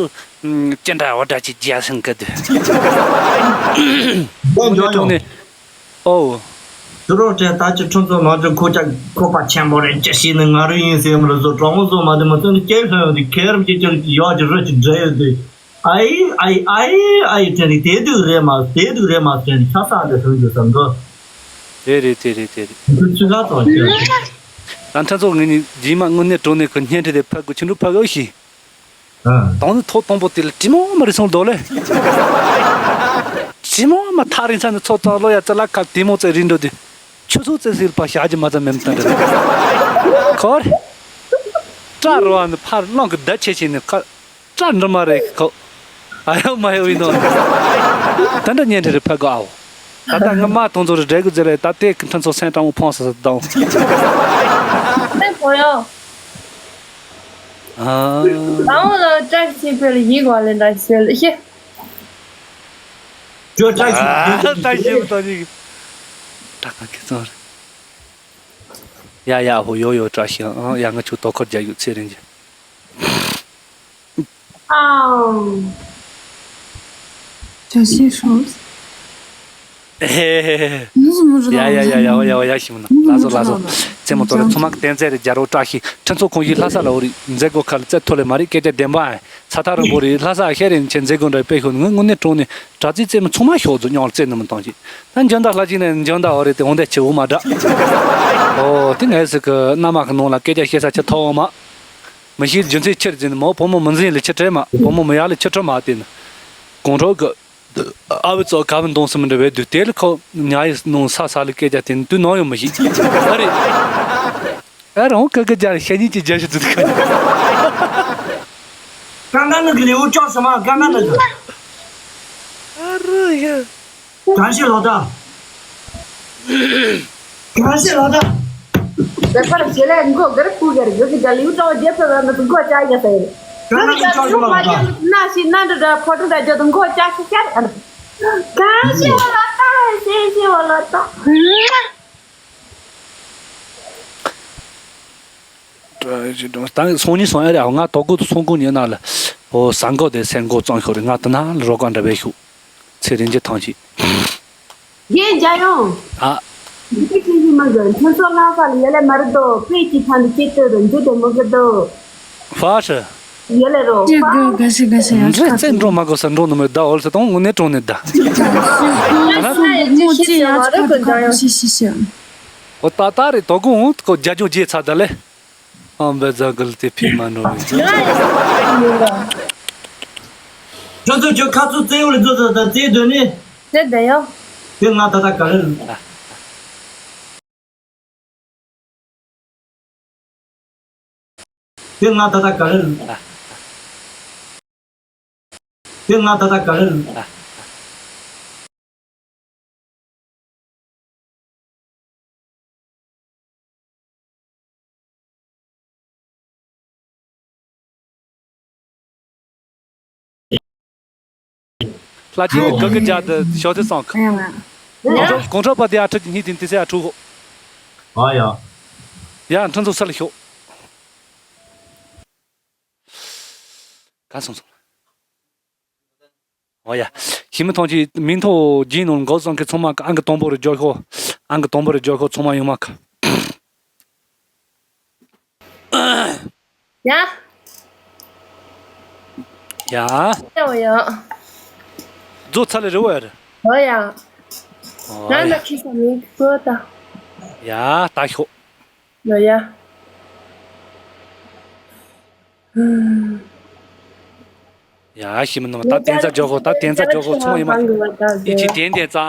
ཅི་འདྲ་འོ་འདྲ་ཅིག་རྒྱག་སེང་གི་དུ། རྒན་འཇོག་ཡོང་། ཨོ། དུ་རོགས་བྲལ་ད་ཅི་ཁྲིམས་ཚོགས་ནང་ཅི་ཁོ་ཅག་ཁོ་པ་ཆེན་པོ་རེད་ཅི་ཤེས་ནི་ང་རུ་ཡིན་ཟེར་མི་རུ་བཟོ་གྲོགས་མོ་བཟོ་མ་དེ་མ་ཚོད་ནི་སྐྱེ་ལྷོད་ཡོང་དུས་ཁེར་ཅི་ཅི་ཡོག་ཅི་རུ་ཅི་འདྲེ་ཡོད་དུས། ཨའི་ཨའི་ཨའི་ཨའི་དྲན་རིག་དེ་དུས་རེད་མ་དེ་དུས་རེད་མ་དྲན་རིག་ཆ་ས་འདི་ཧྲུལ་འགྱུར་བསམ་གི། དེ་རེད་དེ་རེད་དེ་རེད། འདི་ཚོ་ཚུལ་ཁ་ཐོག་ཅི། ད་ཐ་ཚོགས་ངེད་གཉིས་རྗེས་མ་དངོས་གནས་དྲང་གནས་ཁོ་བརྙན་འཕྲིན་དེ་ཕར་དགོས་ཆུ་འབྲུ་ཕར་དགོས་ཤི། ཨ། དང་ནི་ཐོག་དང་པོ་དེ་ལ་དྲི་མ་མ་རེ་སོང་དོ་ལེ། དྲི་མ་མ་ཐག་རིང་ས་ནས་ཚོགས་གཙང་ལོ་ཡ་རྩ་ལ་ཁ་དེ་མོ་ཙེ་རིང་འགྲོ་དུས། ཆུ་ཚོད་ཙེ་སིལ་པ་ཞག་གི་མ་ཙམ་མེམ་ཏན་རེད། ཁོར། སྐྲ་རོ་བ་ནི་ཕར་རླངས་ཀྱི་བརྡ་ཆད་ཆད་ནས་ཁ། སྐྲ་འདྲ་མ་རེད་ཁོ། ཨ་ཡོ་མ་ཡོ་ཡིན་ནོ། ད་འདྲ་བརྙན་འཕྲིན་རེ་ཕ་གོ་ཨའོ། ད་ལྟ་ང་མ་དུང་ཚོ་རེ་འབྲས་གི་ཟེར་རེད་ད་ལྟའི་ཁྲིམས་ཚོགས་སེམས་དྲང་མོ་ཕོངས་སོ་སོ་དང་། སེམས་ཕོ་ཡོ། ཨ། དང་བོ་ལ་བཀྲ་ཤིས་པའི་ཡིག་བ་ལེན་འདྲ་ཞིག་ལ་ཤེ། ཅོ་བཀྲ་ཤིས་ཨ་བཀྲ་ཤིས་པའི་ཏོ་ཡིག་ད་ག་གི་ཚོ་རེད། ཡ་ཡ་ཧོ་ཡོ་ཡོ་བཀྲ་ཤིས་ཨང་ཡ་ང་ཆུ་ཏོ་ཁོར་རྒྱག་ཡོད་ཚེ་རིང་གི། ཨང་། བཀྲ་ཤིས་ཧྲོས། ཧེ་ཧེ་ཧེ། ཡ་ཡ་ཡ་ཡ་ཡ་ཡ་ཞིམ་ན་ལ་སོ་ལ་སོ། རྩེད་མོ་ཏོ་རེ་ཚོ་མ་གཏན་རྩེ་རེ་རྒྱ་རོ་བཀྲ་ཤིས་ཁྲིམས་ཚོགས་ཁོང་ཡིག་ལྷ་ས་ལ་འོ་རི་མཛད་སྒོ་ཁ་ལ་རྩེ་ཐོ་ལེ་མ་རི་སྐད་ཆ་བདེན་པ་ཨེ་ཚ་ཐག་རིང་པོ་རི་ལྷ་ས་ཤེ་རེ་ཆེ་མཛད་སྒོ་འདྲ་དཔེ་ཤོད་ནི་ངོ་ངོ་ནས་དྲང་ནས་དྲ་རྩིས་རྩེད་མོ་ཚང་མ་ཤོག་རྫོ་ཉོག་རྩེད་ནི་མི་གཏོང་ཅིག་ད་འཇོན་ད་ལྷ་ཅིག་ནས་འཇོན་ད་འོ་རེ་དེ་འོང་དེ་ཆེ་བོ་མ་འདྲ། ཨོ་དེ་ངས་ཟིག་གི་མནའ་མ་གི་ནང་ལ་སྐད་ཆ་བཤད་ས་ཆེ་ཐོག་མ། མི་ཤེས་རྒྱུ་མཚན་ཕྱིར་འཛིན་མོ་བུ་མོ་མི་འཛིན་ལས་ཆི་བྲལ་མ་བུ་མོ་མི་ཡག་ལས་ཆི་ཁྲོ་མ་བསྟན། གོང་རོགས་གི་ཨ་བི་ཙོ་ག་བི་འདོང་སི་མི་འདྲ་བའི་དུས་དེ་ལ་ཁོ་ཉ་ཡི་ནང་ས་ས་ལ་སྐད་ཆ་དེ་དུས་ནང་ཡོང་མི་ཤེས་ཨ་རེད། ཨ་རང་ཀ་ཀ་རྒྱ་ཤ་ཉེ་གྱི་རྒྱ་ཤ་ཙི་ཁ། ཀ་ཀ་ནི་གི་ལེའུ་ཅོག་སོ་མ་ཀ་ཀ་ནི་གི། ཨ་རུ་ཡ། གང་ཤེས་ལོ་ད། གང་ཤེས་ལོ་ད། བེ་པར་ཞེ་ལས་མགོ་གར་ཕུ་གར་གི་གི་ལེའུ་ཅོག་རྒྱ་ཕེ་བ་ནི་མགོ་ཅག་ཡ་ས་ཡ། ཀ་ཀ་ནི་ཅོག་སོ་མ་ལོ་ད། ན་ཤི་ན་འདྲ་འདྲ་ཕོ་ཏོ་འདྲ་རྒྱ་དང་མགོ་ཅག་ཤི་ཤར་ཨ། གང་ཤེས་ལོ་ད་ཤེས་ཤེས་ལོ་ད། ད་སང་ཉིན་སང་ཨེ་རེད་ང་དོ་གུ་དུ་སོང་གུ་ཉེ་ན་ལ། ཨོ་ས་མགོ་དེ་སེང་མགོ་གཙང་ཤོར་རེད། ང་དུ་ན་ལ་རོགས་ག་འདྲ་བས་ཤུ། ཚེ་རིང་གི་ཐང་ཆད། རྒན་རྒྱལ་ཡོང་། ཨ། འདི་ཁྱེད་ཀྱི་མ་གི་ཁྱོད་ཚོ་ང་ས་ལ་ཡ་ལས་མ་རེད་དོ། དཔེ་ཀྱི་ཐང་དུ་སྐྱེ་སྟོད་དུ་འཇུ་དེ་མོ་གི་དོ། ཧྥ་ཧྲི། ཡོད་ལེ་རོ། ཅི་དགོས་ག་ཤི་ག་ཤི་ཡ་ཤི་ཁ་ཚེ་འགྲོ་མ་དགོས་ས་འགྲོ་ནི་མེད་ད། འོལ་ས་དང་དངོས་གནས་གྲོང་ནས་ད། ཨ་ན། མོ་ཅི་ཡ་ཤི་ཁ་ཐོག་ག་ཤི་ཤི་ཤི། འོ་ད་ད་རེད་དོ་དགོང་འོང་ཁོ་རྒྱ་ལྗོངས་རྗེས་ཚ་ད་ལེ། ཨམ་བེ་ཛ་གལ་ཏེ་ཕི་མ་འགྲོ་བའི་ཚ། ཁྱོད་ཚོ་ཁྱོད་ཁ་ཚུར་རྩེ་འོག་ལ་ཚོ་ཚ་ད་རྩེ་སྡོད་ནི། རྩེ་བསྡད་ཡོ། དེ་ང་ད་ད་ག་རེ། དེ་ང་ད་ལྟ་ག་རེ། དེ་ང་ད་ལྟ་ག་རེ། ལྷ་ཆེན་ག་གི་རྒྱ་དུ་ཞོ་དེ་སོང་ཁ། གོང་ཁྲོ་པ་དེ་ཨ་ཁྲི་གཉིས་དེ་དེ་སེ་ཨ་ཁྲུ་ཧོ། ཨ་ཡ། ཡ་ཁྲི་ཚོ་ས་ལ་ཤོག་ག་སོང་སོང་། ཨོ་ཡ། ཞི་མི་ཐོང་ཅི་མིང་ཐོ་རྒྱུན་ནང་འགོ་བཟང་གི་ཚང་མ་ཨང་གི་དང་པོ་རུ་འཇོག་ཤོག་ཨང་གི་དང་པོ་རུ་འཇོག་ཤོག་ཚང་མ་ཡོང་མ་ཁ། ཡ། ཡ། ཡ་ཡ། རྫོགས་ཚར་ལེ་རེ་བ་ཡ་རེ། ཨོ་ཡ། ཨོ་ང་ཡ། ན་ཁི་ས་མིང་གི་གོ་ད། ཡ་ད་ཤོག་ཨོ་ཡ། ཡ་ཞི་མི་ནོ་ད་བསྟན་རྩ་འཇོག་ཤོག་ད་བསྟན་རྩ་འཇོག་ཤོག་ཚང་མ་ཡིན་མ། ཡིད་ཆེས་ཏན་ཏན་རྩ་ཨ།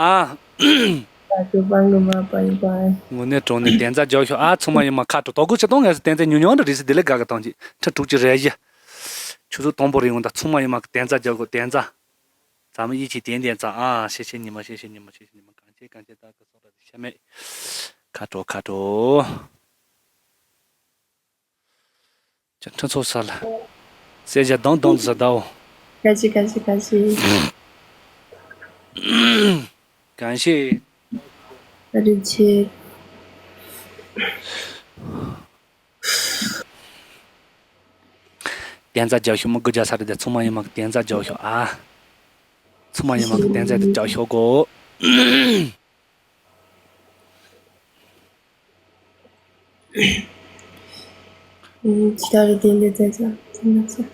དངོས་གནས་དྲང་གནས་བསྟན་རྩ་འཇོག་ཤོག་ཨ་ཚང་མ་ཡིན་མ་ཁ་དྲོ་དོ་གུ་ཆེ་གཏོང་ངས་སུ་བསྟན་རྩ་ཉུང་ཉུང་འདྲ་རེད་སི་དེ་ལས་དགའ་གི་བཏང་ཅིག་ཁྲི་དྲུག་ཅུ་རེ་བཞི། ཆུ་ཚོད་དང་པོ་རེ་ཡོང་ད་ཚང་མ་ཡིན་མ་བསྟན་རྩ་འཇོག་གོ་བསྟན་རྩ། ཚང་མ་ཡིད་ཆེས་ཏན་ཏན་རྩ་ཨ་ཤེས་ཤེས་ཉི་མ་ཤེས་ཤེས་ཉི་མ་ཤེས་ཤེས་ཉི་མ་གང་ཆེ་གང་ཆེ་ད་གི་སོང་ར་ཤ་མེད། ཁ་དྲོ་ཁ་དྲོ། ཅི་ཁྲི་ཚོ་ས་ལ། གསེར་ཞྭ་དང་དང་དུ་ས་ཟླའོ། ག་ཅི་ག་ཅི་ག་ཅི། གང་ཤེས། རིན་ཆེ། བསྟན་རྩ་རྒྱག་ཤོག་མི་དགུ་བརྒྱ་ས་རེད་དེ་ཚང་མ་ཡིན་མ་གི་བསྟན་རྩ་རྒྱག་ཤོག་ཨ། ཚང་མ་ཡིན་མ་གི་བསྟན་རྩ་དེ་རྒྱག་ཤོག་གོ། ཨུམ། ཇི་ལྟར་བདེན་པའི་མཛད་བྱ་ཐོན་ན་ཚེ།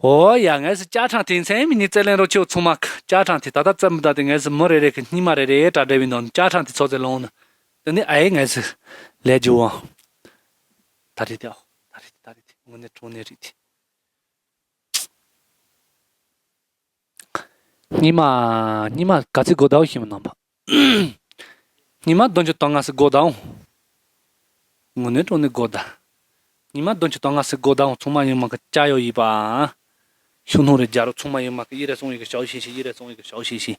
ཨོ་ཡ་ངས་སི་ཅ་ཁྲང་དེ་མཚན་མི་ཉིད་རྩེ་ལེན་རོ་ཆེའུ་ཚང་མ་ཅ་ཁྲང་དེ་ད་ལྟ་རྩེ་མི་ད་དེ་ངས་སི་མི་རེ་རེ་གི་སྙིང་མ་རེ་རེ་གྲ་སྒྲ་བའི་ནང་ཅ་ཁྲང་དེ་ཚོ་ཚེ་ལོང་ནི་དེ་ནི་ཨའི་ངས་སི་ལས་རྒྱུ་བ། ད་རེད་དེ་ཨོ་ད་རེད་དེ་ད་རེད་དེ་དངོས་གནས་དྲང་གནས་རེད་དེ། ཉི་མ། ཉི་མ་ག་ཚོད་དགོས་དའོ་ཞིམ་རྣམ་པ། ཉི་མ་བདུན་ཅུ་དོན་ལྔ་ཟིག་དགོས་དའོ། དངོས་གནས་དྲང་གནས་དགོས་ད། ཉི་མ་བདུན་ཅུ་དོན་ལྔ་ཟིག་དགོས་དའོ་ཚང་མ་ཡོང་མ་གི་ཅ་ཡོ་ཡིན་པ། ཤུ་ནོ་རེ་རྒྱ་རོ་ཚང་མ་ཡོང་མ་གི་ཡི་རེ་སོང་ཡི་གི་ཞའོ་ཤིང་ཤིང་ཡི་རེ་སོང་ཡི་གི་ཞའོ་ཤིང་ཤིང་།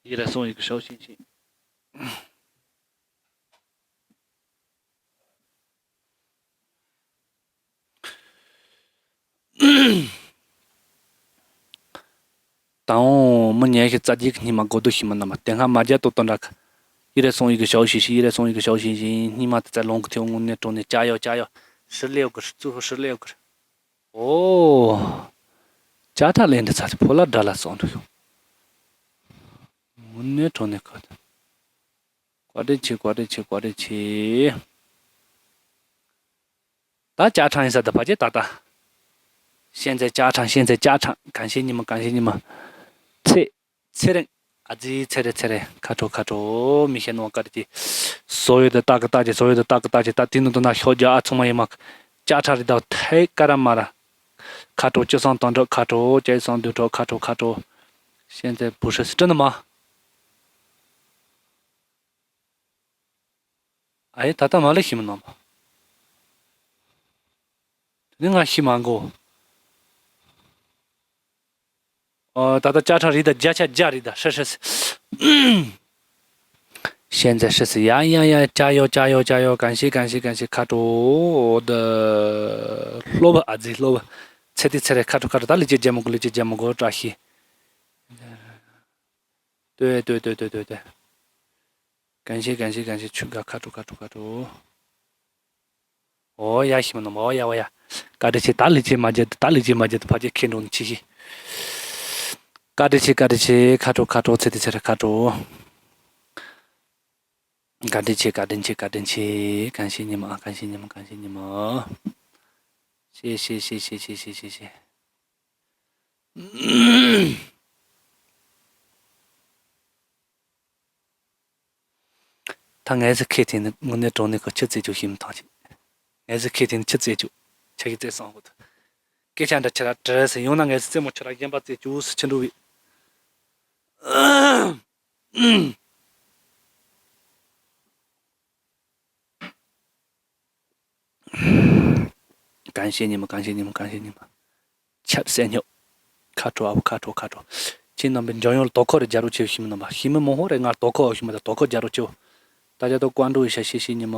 ཡི་རེ་སོང་ཡི་གི་ཞའོ་ཤིང་ཤིང་། ད་འོང་མི་ཉལ་ཞིག་རྩ་རྒྱུག་གི་སྙིང་མ་དགོས་འདུག་ཤི་མི་རྣམས་དེ་སྔ་མ་རྒྱ་ཏོ་ཏོ་འདྲ་གི། ཡི་རེ་སོང་ཡི་གི་ཞའོ་ཤི་ཤི་ཡི་རེ་སོང་ཡི་གི་ཞའོ་ཤི་ཤི་སྙིང་མ་དེ་རྩ་ལོང་གི་ཐེའུ་དངོས་གནས་དྲང་གནས་ཅ་ཡོ་ཅ་ཡོ་ཧྲི་ལེའུ་གི་ཧྲི་ཙུ་ཧྲི་ལེའུ་གི་ཧྲི། ཨོ། ཅ་ཁྲ་ལེན་འདི་ཚ་ཕོ་ལ་དགྲ་ལ་སོང་འདུག་ཤོག་དངོས་གནས་དྲང་གནས་ཁ་ཐུག་བཀའ་དྲིན་ཆེ་བཀའ་དྲིན་ཆེ་བཀའ་དྲིན་ཆེ། ད་ཅ་ཁྲང་ཡིན་ས་ད་ཕ་ཅེ་ད་ད། ཤེས་ཚེ་ཅ་ཁྲང་ཤེས་ཚེ་ཅ་ཁྲང་གང་ཤེས་ཉི་མ་གང་ཤེས་ཉི་མ། ཚེ། ཚེ་རིང་། ཨ་ཙི་ཚེ་རེ་ཚེ་རེ་ཁ་དྲོ་ཁ་དྲོ་མི་ཤེས་ནོ་བཀའ་དྲིན་ཆེ། བཟོ་ཡོད་དུ་ཏག་གི་ཏག་ཅེ་བཟོ་ཡོད་དུ་ཏག་གི་ཏག་ཅེ་ད་དེ་ནི་དུ་ན་ཤོག་རྒྱ་ཨ་ཚང་མ་ཡིན་མ། ཅ་ཁྲ་རི་ད་ཐའི་ཀ་ར་མ་ར། ཁ་དྲོ་ཅི་སང་དང་དྲོ་ཁ་དྲོ་ཅེ་སང་དུ་དྲོ་ཁ་དྲོ་ཁ་དྲོ། ཤེས་ཚེ་བུ་ཧྲི་སི་ཏྲི་ནི་མ། ཨ་ཡེ་ད་ལྟ་མ་ལེ་ཤི་མི་ནང་པ། དེ་ནི་ང་ཤི་མ་གོ། ཨོ་ད་ལྟ་ཅ་ཁྲ་རི་ད་བརྒྱ་ཆ་བརྒྱ་རི་ད་ཧྲི་ཧྲི་སི། ཤན་ཛེ་ཧྲི་སི་ཡ་ཡ་ཡ་ཅ་ཡོ་ཅ་ཡོ་ཅ་ཡོ་གན་ཤི་གན་ཤི་གན་ཤི་ཁ་དྲོ་ད། ལྷོ་བ་ཨ་ཛི་ལྷོ་བ། ཚེ་ཏི་ཚེ་རེ་ཁ་དྲོ་ཁ་དྲོ་ད་ལི་ཅི་རྒྱ་མོ་གོ་ལི་ཅི་རྒྱ་མོ་གོ་བཀྲ་ཤིས། ཏོ་ཏོ་ཏོ་ཏོ་ཏོ་ཏོ། གན་ཤི་གན་ཤི་གན་ཤི་ཆུ་ག་ཁ་དྲོ་ཁ་དྲོ་ཁ་དྲོ། ཨོ་ཡ་ཤི་མ་ནོ་མ་ཨོ་ཡ་ཨོ་ཡ། བཀའ་དྲིན་ཆེ་ད་ལི་ཅི་མ་བརྒྱད་ད་ལི་ཅི་མ་བརྒྱད་ཕ་ཅེ་ཁེ་འགྲོ་ནི་ཆི་ཤི། བཀའ་དྲིན་ཆེ་བཀའ་དྲིན་ཆེ་ཁ་དྲོ་ཁ་དྲོ་ཚེ་ཏི་ཚེ་རེ་ཁ་དྲོ། བཀའ་དྲིན་ཆེ་བཀའ་དྲིན་ཆེ་བཀའ་དྲིན་ཆེ། གང་ཤེས་ཉི་མ་ཨ་གང་ཤེས་ཉི་མ་གང་ཤེས་ཉི་མ། ཤེས་ཤེས་ཤེས་ཤེས་ཤེས་ཤེས་ཤེས་ཤེས། ད་ངལ་གསོ་ཁེ་ཐེན་ནི་དངོས་གནས་དྲང་གནས་ཀྱི་ཆུ་རྩེད་རྒྱུ་ཤེས་མི་ཐང་ཆེ། ངལ་གསོ་ཁེ་ཐེན་ནི་ཆུ་རྩེད་རྒྱུ། ཆ་གི་རྩེད་སོང་གོ་ཐུ། སྐད་ཆ་འདྲ་ཁྱེད་ར་དྲི་ཟེར་ཡོང་ན་ངལ་གསོ་རྩེད་མོ་ཁྱེད་ར་གཞན་པ་རྩེད་རྒྱུ་སུ་ཆི་འགྲོ་བའི། གང་ཤེས་ཉི་མ་གང་ཤེས་ཉི་མ་གང་ཤེས་ཉི་མ། ཆབ་སེ་ཉོ། ཁ་དྲོ་ཨ་བོ་ཁ་དྲོ་ཁ་དྲོ། ཁྱེད་རྣམ་པའི་འཇམ་དབྱངས་ལ་དོ་ཁོ་རེ་རྒྱ་རོ་ཆེ་ཤི་མི་རྣམ་པ་ཤི་མི་མོ་ཧོ་རེ་ང་དོ་ཁོ་ཤི་མི་ད་དོ་ཁོ་རྒྱ་རོ་ཆེ། ད་རྒྱ་དོ་ཀོན་འགྲོ་ཡི་ཤ་ཤེ་ཤེ་ཉི་མ།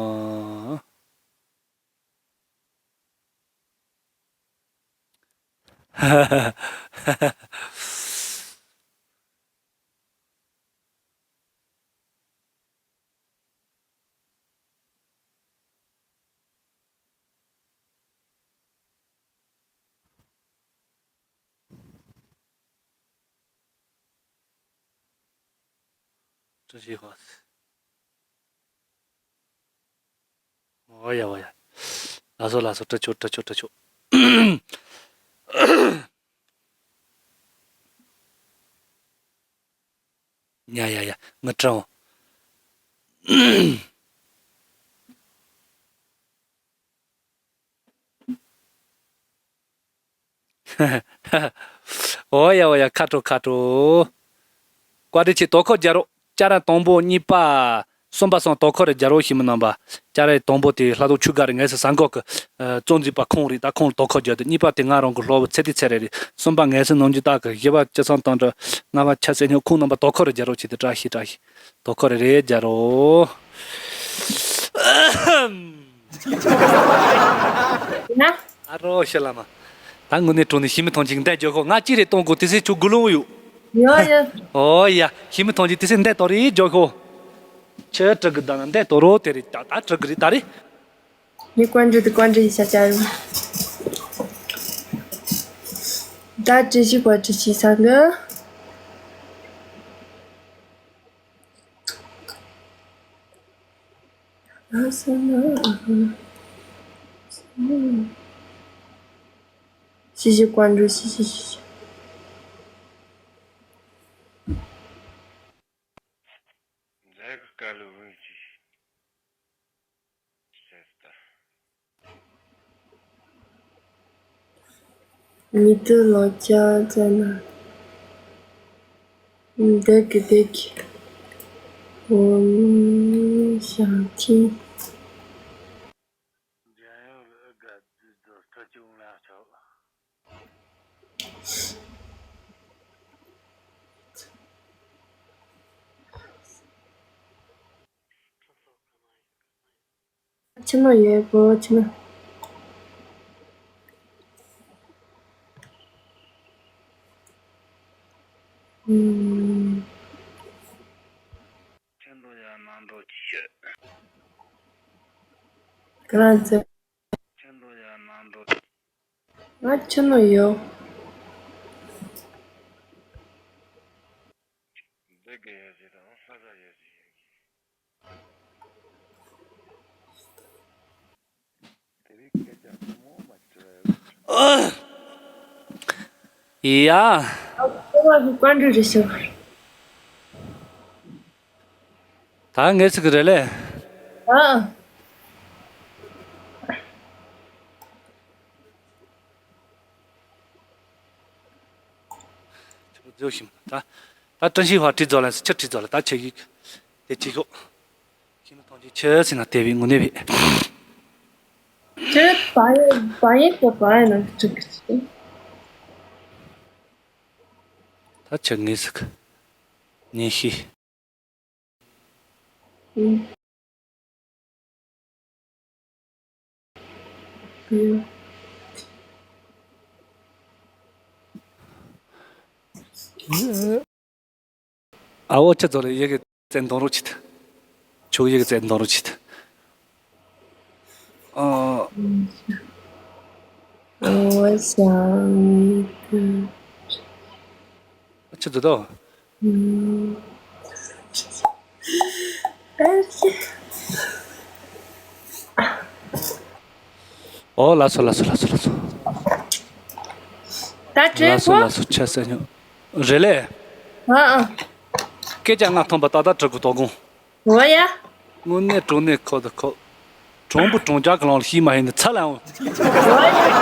བཀྲ་ཤིས་ཧོ། ཨོ་ཡ་ཨོ་ཡ། ལགས་སོ་ལགས་སོ་བཀྲ་ཤིས་བཀྲ་ཤིས་བཀྲ་ཤིས། ཡ་ཡ་ཡ་ངི་ཀྲང་། ཨོ་ཡ་ཨོ་ཡ་ཁ་དྲོ་ཁ་དྲོ། བཀའ་དྲིན་ཆེ་དོ་ཁོ་རྒྱ་རོ། ཅ་ར་དང་པོ་གཉིས་པ། གསུམ་པ་སོང་དོ་ཁོ་རེ་རྒྱ་རོ་ཤི་མི་རྣམ་པ། ཅ་ར་དང་པོ་དེ་ལྷ་ཐོག་ཆུ་སྒར་རེ་ངལ་གསོ་ས་འགོག་གི། གཙོ་འཛིན་པ་ཁོང་རེད་ད་ཁོང་ལ་དོ་ཁོ་རྒྱ་དེ་གཉིས་པ་དེ་ང་རང་གི་སློབ་བུ་ཚེ་ཏི་ཚེ་རེ་རེད། གསུམ་པ་ངལ་གསོ་ནང་འཇུག་དག་གི་བཞི་པ་ཅི་སང་དང་འདྲ། ལྔ་པ་ཆ་སེ་ཉོ་ཁོང་རྣམ་པ་དོ་ཁོ་རེ་རྒྱ་རོ་ཆེ་དེ་བཀྲ་ཤིས་བཀྲ་ཤིས། དོ་ཁོ་རེ་རེ་རྒྱ་རོ། ན། ཨ་རོ་ཤི་ལ་མ། ད་དངོས་གནས་དྲང་གནས་ཤི་མི་ཐང་ཅིག་འདས་འཇོག་ཤོག་ང་ཅི་རེད་གཏོང་དགོས་དེ་སེ་ཆུ་དགུ་ལོང་ཡོད། ཡོད་ཡོད། ཨོ་ཡ་ཤི་མི་ཐང་ཅིག་དེ་སེ་འདས་དོ་རེད་འཇོག་ཤོག་ཆུ་དྲི་གི་ད་ན་འདས་དོ་རོ་དེ་རེད་ད་ད་དྲི་གི་རེད་ད་རེད། ངས་ཀོན་ཀྲི་དེ་ཀོན་ཀྲི་ཡི་ཤ་ཅ་རུ། ད་ཀྲི་ཤི་ཀོན་ཀྲི་ཤི་ས་གི། ཤི་ཤི་ཀོན་ཀྲི་ཤི་ཤི་ཤི་ཤི། འཛད་གི་དཀའ་ལས་འོས་ཀྱི། ཤེས་ད། ཉི་དུ་ལོ་བརྒྱ་ཙམ་ན། འདེགས་ཀྱི་འདེགས་ཀྱི། ཨོམ་ཤཱནྟི། འཇམ་དབྱངས་ལ་ཨི་དགའ་བདུད་དང་སྐྲ་ཅུང་ལ་ཆོག་ཆི་མོ་ཡོད་གོ་ཆི་མོ། ཨུམ། ཁྱེད་ཚོ་ཡ་ནང་འགྲོ་ཅི་ཤོད། ཁྱེད་ཚོ་ཡ་ནང་འགྲོ། ང་ཆི་མོ་ཡོད། འདི་ག་ཡོད་ཟེར་དང་ས་ས་ཡོད་ཟེར་ཡོད་གི། དེ་རིང་སྐད་ཆ་ཐུན་མོང་མ་དྲི། ཡ། ཨ་ཁོ་བ་གི་བཀའ་འདྲི་རེ་ཞུ། ད་ངས་ཟིག་རེད་ལེ། ཨ། ཆུ་བོ་རྫོགས་ཤིང་ད། ད་བཀྲ་ཤིས་ཧྭ་ཁྲིད་རྫོགས་ལ་ཆུ་ཁྲིད་རྫོགས་ལ་ད་ཆུ་ཡིག་དེ་ཆུ་ཤོག་ཤིང་མ་ཐང་ཆུ། ཁྱེད་ཚེ་ན་དེ་བའི་དངོས་གནས་བས། ཁྱེད་བ་ཡེ་བ་ཡེ་གོ་བ་ཡེ་ན་ཁྲིག་ཁྲིག་ད་ཁྱེད་ངེས་ཟིག་ཉིན་ཤི། ཨ་འོ་ཁྱེད་ཚོ་ལ་ཡི་གེ་བཙན་གཏོང་རོགས་བྱེད། ཆོག་ཡི་གེ་བཙན་གཏོང་རོགས་བྱེད། ཨ། 我想一个 ཁྱེད་ཚོ་ད། ཨོ་ལགས་སོ་ལགས་སོ་ལགས་སོ་ལགས་སོ། ད་དྲན་ལགས་སོ་གོ་ལགས་སོ་ཆ་ས་ཉོ། རེད་ལེ། ཨ་ཨ། སྐད་ཆ་ང་མཐོང་པ་ཏག་ཏག་གྲི་གུ་དོ་དགོང་། འོ་ཡ། དངོས་གནས་གྲོང་ནས་ཁོ་དང་ཁོ། གྲོང་པོ་གྲོང་རྒྱག་གི་ལོང་ལ་ཤི་མ་ཡིན་ནི་ཚ་ལ་འོང་། འོ་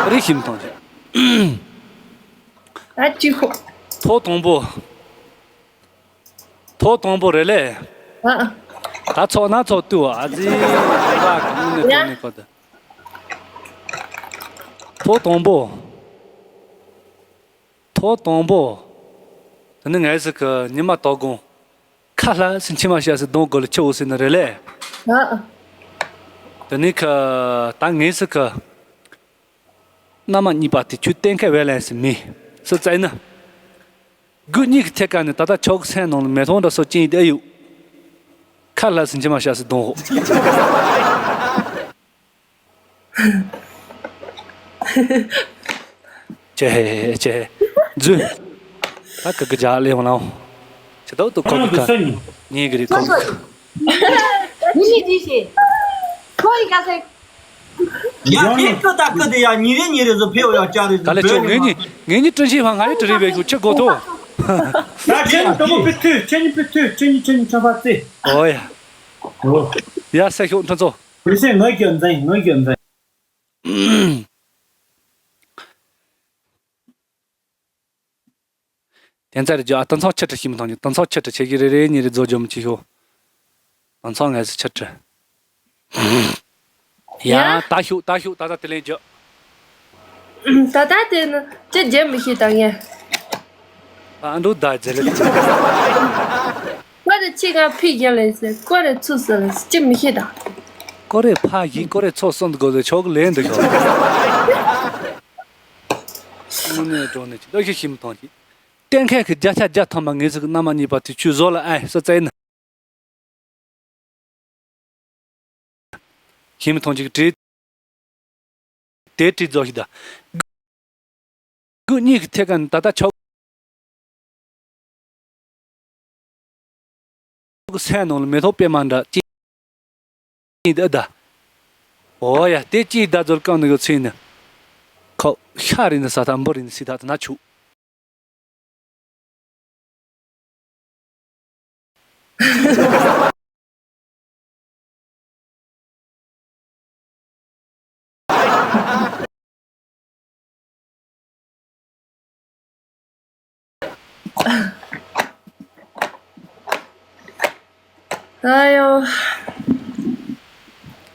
ཡ། རི་ཤིམ་ཐང་ཆེ། ཨ་ཅི་ཁོ། ཐོག་དང་པོ། ཐོག་དང་པོ་རེད་ལེ། ཨ། ད་ཚོགས་ན་ཚོགས་ཏུ་ཨ་ཙི་དགོན་པ་གི་དངོས་གནས་གྲོང་ནས་ཁོ་དང་། ཐོག་དང་པོ། ཐོག་དང་པོ། དེ་ནི་ངས་ཟིག་གི་ཉི་མ་དོ་དགོང་། ཁ་ལྷ་སི་མཆི་མ་ཤ་སི་གདོང་གོ་ལ་ཆི་འོ་སི་ནི་རེད་ལེ། ཨ། དེ་ནི་ཁ་ད་ངས་ཟིག་གི། མནའ་མ་གཉིས་པ་དེ་ཁྱོད་གཏན་འཁེལ་བས་ལན་སི་མི། སི་ཙའི་ནི། དགུ་གཉིས་ཀྱི་ཐད་ཀ་ནས་ད་ལྟ་ཆོག་སེམས་ནང་ལ་མེ་ཐོང་འདྲ་སོ་ཅན་དེ་ཨེ་ཡོད། ཁ་ལྷ་སི་མཆི་མ་ཤ་སི་གདོང་འོ། ཅེ་ཅེ། རྫུན། ད་ཀི་ཀི་ཇག་ལེ་ཡོང་ལའོ། ཅི་ཏོག་ཏོག་ཁོ་ཀི་ཁ། ཉིན་གི་རི་ཁོ་ཀི་ཁ། ཉི་མ་དེ་ཤེས། ཁོ་ཡི་ཀ་ཟེ། ཡ་ཁྱེད་ཀི་ད་ཀི་དེ་ཡ་ཉི་རེ་ཉི་རེ་ཟོ་ཕེའོ་ཡ་ཅ་རེ་ཟོ། ག་ལེ་ཆོ་ངེད་གཉིས་ངེད་གཉིས་ཀྲིན་ཤི་ཧྥང་ང་ཡི་ཀྲི་རི་བེ་ཁུ་ཆི་གོ་ཐོ། ད་ཁྱེད་ཉིད་དོ་མོ་པི་ཐུ་ཁྱེད་ཉིད་པི་ཐུ་ཁྱེད་ཉིད་ཁྱེད་ཉིད་ཆ་པ་ཙི། ཨོ་ཡ། ཨོ། ཡ་སེ་ཤོག་ཁྲི་ཚོ། ཁུ་སེ་ངོས་ཀྱི་འཛིན་ངོས་ཀྱི་འཛིན། དེ་ཚར་རྒྱུ་ཨ་དེང་སང་ཆི་ཁྲི་ཤི་མི་ཐང་རྒྱུ་དེང་སང་ཆི་ཁྲི་ཆེ་གི་རེ་རེ་ཉི་རེ་རྫོ་རྒྱུ་མི་ཆི་ཤོ། དེང་སང་ངལ་སི་ཆི་ཁྲི། ཡ་ཡ། ད་ཤུ་ད་ཤུ་ད་ད་དེ་ལེན་རྒྱུ། ད་ད་དེ་ནི་ཅི་རྒྱུ་མི་ཤེས་ད་ངས། ཨ་འདུག་ད་ཛེ་ལེ། ཀོ་རེ་ཆི་ག་ཕི་རྒྱ་ལེ་སེ་ཀོ་རེ་ཚུ་སེ་ལེ་སེ་ཅི་མི་ཤེས་ད། ཀོ་རེ་ཕ་ཡི་ཀོ་རེ་ཚོ་སོན་དགོ་ལེ་ཆོག་ལེན་འདུག་ཤོ། དངོས་གནས་འགྲོ་ནས་ཅི་ལྟ་ཞིག་ཤིམ་ཐང་ཅི། གཏན་འཁེལ་གྱི་བརྒྱ་ཆ་བརྒྱ་ཐམ་པ་ངེས་ཟིག་གི་མནའ་མ་གཉིས་པ་དེ་ཆུ་བཟོ་ལ་ཨེ་སོ་བཙལ་ན། ཤིམ་ཐང་ཅིག་བྲིས། དེ་བྲིས་རྫོགས་ཤིག་ད། དགུ་གཉིས་ཀྱི་ཐད་ཀ་ནས་ད་ལྟ་ཆོག་གི་སེམས་ནང་ལ་མེ་ཏོག་པད་མ་འདྲ་ཅི་ཡིན་འདི་ཨ་ད། འོ་ཡ་དེ་ཅི་ཡིན་ད་ཛོལ་ཀང་ནི་གི་ཚིག་ནི། ཁོ་ཤ་རིན་ནི་ས་ཐག་འབུ་རིན་ནི་སི་ཐག་ཏུ་ན་ཆུ། ཨ་ཡོ།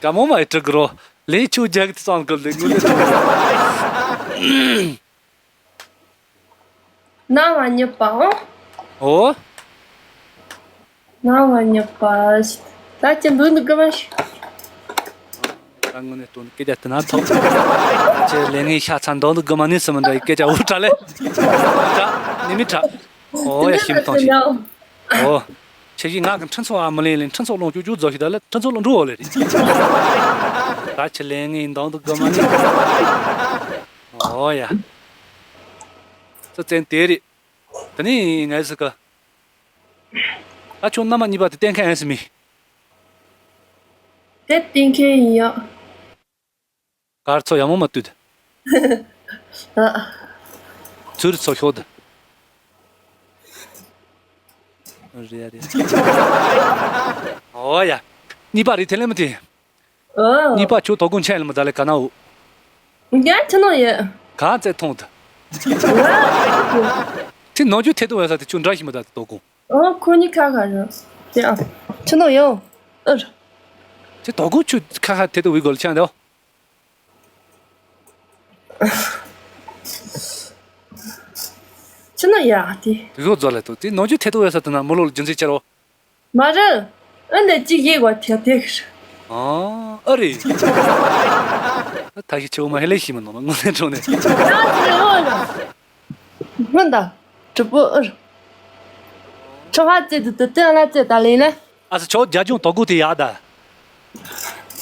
དགའ་མོ་མ་ཡི་དྲུག་རོ། ལས་ཆུ་རྒྱག་གི་སང་གི་ལས་ངུ་ལས་དྲུག་རོ། ནང་བ་ཉི་པ་ཨོ། ཨོ། ནང་བ་ཉི་པ། ད་ཅི་འདུག་འདུག་གི་མ་ཤི། ད་དངོས་གནས་དོན་སྐད་ཆ་དེ་ན་ཐོག་ཅེ་ལས་ངའི་ཤ་ཚ་འདོན་འདུག་གི་མ་ནི་སི་མི་འདྲ་ཡི་སྐད་ཆ་འུ་དྲ་ལེ། དྲ་ནི་མི་དྲ། ཨོ་ཡ་ཤིམ་ཐོང་ཤི། ཨོ། ཁྱེད་ཀྱིས་ང་གི་འཕྲིན་ཚོགས་ཨ་མི་ལེན་ལེན་འཕྲིན་ཚོགས་ལོངས་སྤྱོད་རྒྱུ་རྫོགས་ཤི་ད་ལེ་འཕྲིན་ཚོགས་ལོངས་འགྲོ་འོ་ལེ་རེད། ད་ཁྱེད་ལས་ངའི་འདང་འདུག་གི་མ་ནི། ཨོ་ཡ། ཙི་ཙན་དེ་རེད། དེ་ནས་ངས་ཟེར་གི། ད་ཁྱོད་མནའ་མ་གཉིས་པ་དེ་གཏན་འཁེལ་ཨེ་སི་མི། དེ་གཏན་འཁེལ་ཡིན་ཡོད། གར་ཚོ་ཡག་མོ་མ་བཏུད། ཨ། ཚུར་ཚོ་ཤོག་དེ། རེད་རེད། ཨོ་ཡ། གཉིས་པ་རེད་དེ་ལས་མི་དེ། ཨོ། གཉིས་པ་ཁྱོད་དོ་དགོང་ཆེན་ལ་མི་ཛ་ལེ་ག་ན་འུ། ཡ་ཁྱི་ནང་ཡོད། གང་ཚེ་ཐོང་དུ། ཡ། དེ་ནང་རྒྱུ་ཐེ་དུ་བས་ས་དེ་ཁྱོད་འདྲ་ཞིག་མི་ད་དོ་དགོང་། ཨོ་ཁོ་གཉིས་ཁ་ཁ་རེད། དེ་ཨ། ཁྱི་ནང་ཡོད། ཨུ། ཁྱེད་དོ་དགོང་ཁྱོད་ཁ་ཁ་ཐད་དུ་བའི་སྒོ་ལ་ཆགས་འདུག་ཕྱི་ན་ཡག་དེ། དེ་གོ་རྫོགས་ལ་ཐུག་དེ་ནང་ཆུ་ཐད་དུ་བས་ས་དུ་ན་མོ་ལོ་ལ་རྒྱུ་མཚན་ཆེ་རོ། མ་རེད། ཨ་ནེ་གཅིག་ཡེ་བ་ཐད་དེ་གི་རེད། ཨ་ཨ་རེད། ད་ཁྱེད་ཆེ་བོ་མ་ཧེ་ལེ་ཤི་མི་ནོ་མ་དངོས་གནས་དྲང་གནས། ཡག་དེ་ཨོ་ར། སྔོན་ད། གྲུབ་པོ་ཨུར། ཁྲོ་ཧ་ཙེ་དུ་དུ་ཏེ་ཨ་ལ་ཙེ་ད་ལེ་ལེ། ཨ་སི་ཆོ་རྒྱ་ལྗོངས་དོ་དགོང་དེ་ཡག་ད།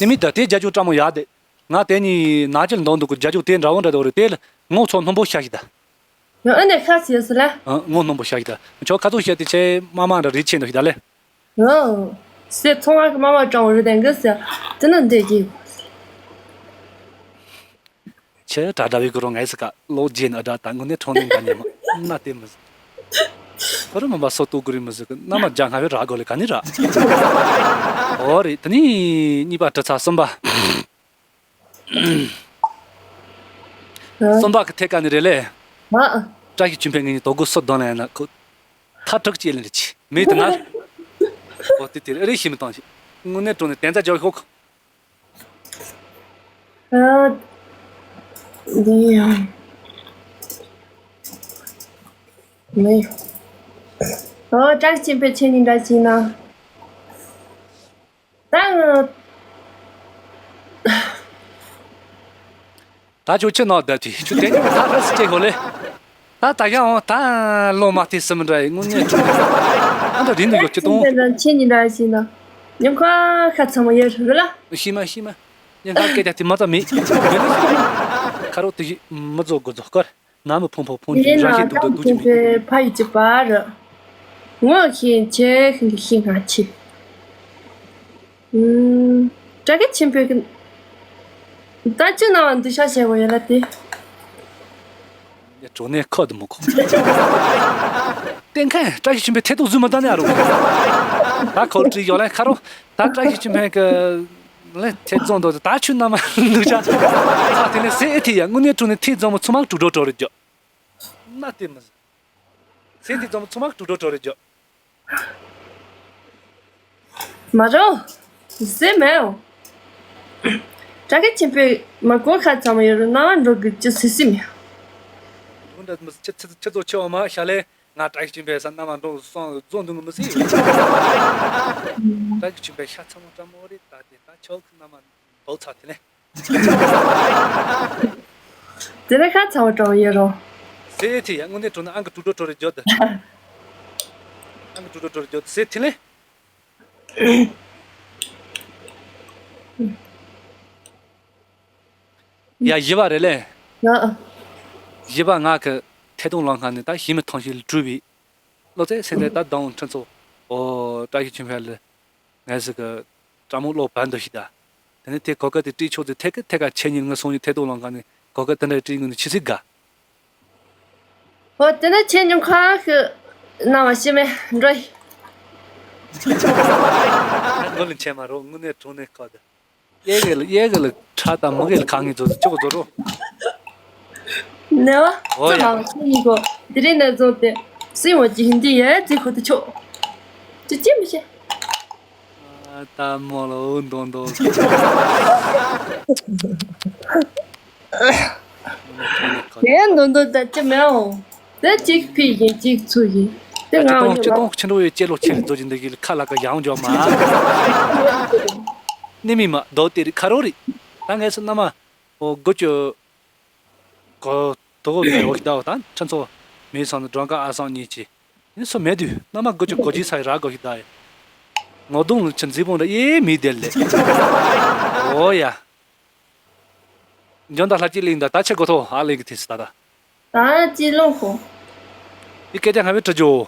ནི་མི་ད་དེ་རྒྱ་ལྗོངས་བཀྲ་མོ་ཡག་དེ། ང་དེ་ནི་ན་ཅིལ་འདང་འདུག་གི་རྒྱ་ལྗོངས་དེ་འདྲ་བོ་འདྲ་དོ་རེད་དེ་ལ་ངོ་ཚོ་སྣུམ་པོ་ཤ་ཞིག་ད། ཡང་ཨ་ནེ་ཁ་ཟེར་སི་ལ། ཨ་ངོ་སྣུམ་པོ་ཤ་ཞིག་ད། ཆོ་ཁ་ཚུགས་བཤད་དེ་ཆེ་མ་མ་འདྲ་རིག་ཆེ་འདུག་ཞིག་ད་ལེ། ཨོ། སེ་ཚོང་བ་གི་མ་མ་ཀྲང་རི་དན་གི་སེ། དེ་ནི་འདེ་གི། ཆེ་དྲ་དྲ་བའི་གུ་རུ་ངའི་སི་ཀ་ལོ་རྗེས་ནི་ཨ་དྲ་ད་དངོས་གནས་ཁྲོང་ལྡན་འདྲ་ཉེ་མ་ན་དེ་མི་ཟི། ཁོ་རུ་མ་པ་སོ་ཏོ་གུ་རི་མི་ཟི་གི་ན་མ་རྒྱ་ང་བའི་ར་གོ་ལེ་ག་ནི་ར། ཨོ་རེད་དེ་ནི་གཉིས་པ་གྲི་ཚ་གསུམ་པ། གསུམ་པ་གི་ཐད་ཀ་ནི་རེད་ལེ། མ། བཀྲ་ཤིས་ཆོས་འཕེལ་ངེད་གཉིས་དོ་དགོང་སོ་དོན་ལ་ཡིན་ན་ཁོ། ཐ་དྲག་ཅེས་ལེན་རེ་ཆི་མེད་དེ་ན། ཨོ་དེ་དེ་རེ་ཤི་མི་བཏང་ཞིག་དངོས་གནས་དྲང་ནས་དན་རྩ་རྒྱག་ཤོག་ཨ། འདི་ཡང་། མེད། ཨོ་བཀྲ་ཤིས་ཆོས་འཕེལ་ཁྱེད་གཉིས་འདྲ་ཞིག་ན། ད་ང་། ད་ཁྱོད་ཅི་ནོ་བསྡད་དེ་ཁྱོད་དེ་ཉིད་ད་ཧ་སི་ཅེ་ཧོ་ལེ། ད་ད་ཡང་འོང་ད་ལོ་མ་དེ་སི་མི་འདྲ་ཡི་དངོས་གནས་ཁྱོད་ཨ་འདྲ་རིང་དུ་ཡོད་ཅི་གཏོང་། ཁྱེད་གཉིས་འདྲ་ཞིག་ན་ཉམ་ཁ་ཁ་ཚ་མོ་ཡོད་རེད་ལ། ཤི་མ་ཤི་མ་ཉམ་ཁ་སྐད་ཆ་དེ་མ་ཚ་མེད་མེད་ལ་ཤི་མ་ཁ་རོག་དེ་ཞིག་མི་བཟོ་དགོས་བཟོ་སྐོར། ནམ་ཕུང་པོ་ཕུང་ཡིན་ཅིང་རང་ན་བཞིན་དུ་ཀྲང་སྡོད་དུ་ཆེན་ཅི་མེད། པོའི་ཕ་ཡི་གཅིག་པ་རེད། ངོ་ཤེས་ཆེ་ཤིང་གི་ཤིང་ང་ཆེ། ཨུམ། བཀྲ་ཤིས་ཆོས་འཕེལ་གི། ད་ཅི་ན་བ་འདུ་ཤ་བྱེད་དགོས་ཡོད་ལ་དེ། ངས་གྲོ་ནས་ཁོ་དུ་མི་ཁོ། བསྟན་མཁན་བཀྲ་ཤིས་ཆོས་འཕེལ་ཐད་གཏོང་བཟོས་མ་བཏང་ནས་ཨ་རོ། ད་ཁོ་བྲིས་ཡོད་ལ་ཁ་རོ། ད་བཀྲ་ཤིས་ཆོས་འཕེལ་གི། ལན་ཐེ་ཚོམ་འདུག་ད་ཆུ་ན་མ་ལུག་ཅག་ཚ་དེ་ལས་སེ་ཨེ་ཐི་ཡ་དངོས་གནས་དྲང་ནས་ཐེ་ཚོམ་ཚོ་མ་དཀྲུག་འགྲོ་གྲོ་རེ་རྒྱོ། ན་དེ་མི་ཟེར། སེ་ཐི་ཚོམ་ཚོ་མ་དཀྲུག་འགྲོ་གྲོ་རེ་རྒྱོ། མ་རོ། སེ་མེའོ། བཀྲ་ཤིས་ཆོས་འཕེལ་མ་གོ་ཁ་ཚ་མ་ཡོད་རུ་ན་མ་འགྲོ་གི་ཅི་སི་སི་མེ། འདུག་འདྲ་མི་ཆི་ཆི་ཆི་ཚོ་ཆི་འོ་མ་ཤ་ལེ། ང་བཀྲ་ཤིས་ཆོས་འཕེལ་ས་ན་མ་འགྲོ་སོང་རྫོང་འདུག་མི་སྲིད། བཀྲ་ཤིས་ཆོས་འཕེལ་ཤ་ཚ་མོ་ཀྲ་མོ་རེད་ད་དེ་ད་ཆོག་ཁི་ན་མ་འདོག་ཚ་དེ་ནས། དེ་ནས་ཁ་ཚ་བོ་ཀྲ་མོ་ཡོད་རོ། སེ་ཐི་ཡ་དངོས་གནས་དྲང་ན་ཨང་གི་དཀྲུག་འགྲོ་གྲོ་རེ་རྒྱོ་དེ། ཨང་གི་དཀྲུག་འགྲོ་གྲོ་རེ་རྒྱོ་དེ་སེ་ཐི་ལེ། ཡ་བཞི་པ་རེད་ལེ། ཡ། བཞི་པ་ང་གི་ཐད་གཏོང་ལམ་ཁ་ནས་ད་ཞི་མི་ཐང་ཞིག་ལ་གྲུབ་པའི། བློ་རྩེ་སེམས་རྩེ་ད་གདོང་ཁྲི་ཚོ། ཨོ་བཀྲ་ཤིས་ཆོས་འཕེལ་ལ། ངས་ཟིག་གི་ཀྲ་མོ་བློ་བན་དུ་ཞིག་ད། དེ་ནས་དེ་གོ་སྐབས་དེ་བྲིས་ཆོག་ཚེ་ཐད་ཀ་ཐད་ཀ་ཆེ་ཉིན་ང་སོང་ཡི་ཐད་གཏོང་ལམ་ཁ་ནས་གོ་སྐབས་དེ་འདྲ་བྲིས་ངུ་ནས་ཆི་ཟིག་དགའ། ཨོ་དེ་ནས་ཆེ་ཉུང་ཁ་ཤི་ན་བ་ཤི་མེ་འགྲོ་ཡི། ངོ་ལ་ཆེ་མ་རོ་དངོས་གནས་དྲང་གནས་ཁ་ད། གཡས་གཡོན་ལ་གཡས་གཡོན་ལ་ཁྲ་དང་མུ་གེ་ལ་ཁ་ངེས་ཚོ་ཚོ་ཅོག་ཚོ་རོ། ནེ་བ་ཨོ་ཙི་ཡ། མང་ཁྱེད་གཉིས་གོ་དེ་རིང་ནས་བཟུང་སྟེ་སྲིང་བ་ཅི་ཧིན་དི་ཡ་ཙི་ཁོ་ཏི་ཆོ། ཅི་ཅི་མི་ཤེས། ད་མོ་ལོ་འདོན་འདོན། ངས་འདོན་འདོན་ད་ཅི་མེད་འོང་། དེ་གཅིག་ཕི་ཡིན་གཅིག་ཚུ་ཡིན། དེ་ང་ཅི་གཏོང་ཅི་གཏོང་ཕྱི་འགྲོ་ཡོད་ཅེ་ལོ་ཆེ་རིགས་རྫོ་ཅི་འདི་གི་ཁ་ལ་ཀ་ཡང་འཇོག་མ། ནི་མི་མ་རྡོ་དེ་རི་ཁ་རོ་རི། ད་ངས་སུ་མནའ་མ། ཨོ་དགུ་ཅུ། གོ་དོ་གོ་མེ་འོ་ཞིག་ད་འོ་ད་ཁྲི་ཚོ་མེ་སང་ནི་མགྲོན་ཁང་ཨ་སང་གཉིས་ཀྱི། ཡིན་སོ་མེད་དུས་མནའ་མ་དགུ་ཅུ་གོ་ཅི་ས་ཡི་ར་གོ་ཞིག་ད་ཡི། ངོ་གདོང་ལ་ཆི་མཛེས་པོ་འདྲ་ཨེ་མི་དེ་ལེ། ཨོ་ཡ། འཇོན་ད་ལྷ་ཅིག་གླིང་ད་ད་ཆེ་གོ་ཐོ་ཨ་གླིང་གི་ཐེ་སི་ད་ད། ད་ཅི་ལོ་ཧོ། ཡི་སྐད་ཆ་སྔ་བའི་དྲི་རྒྱུ།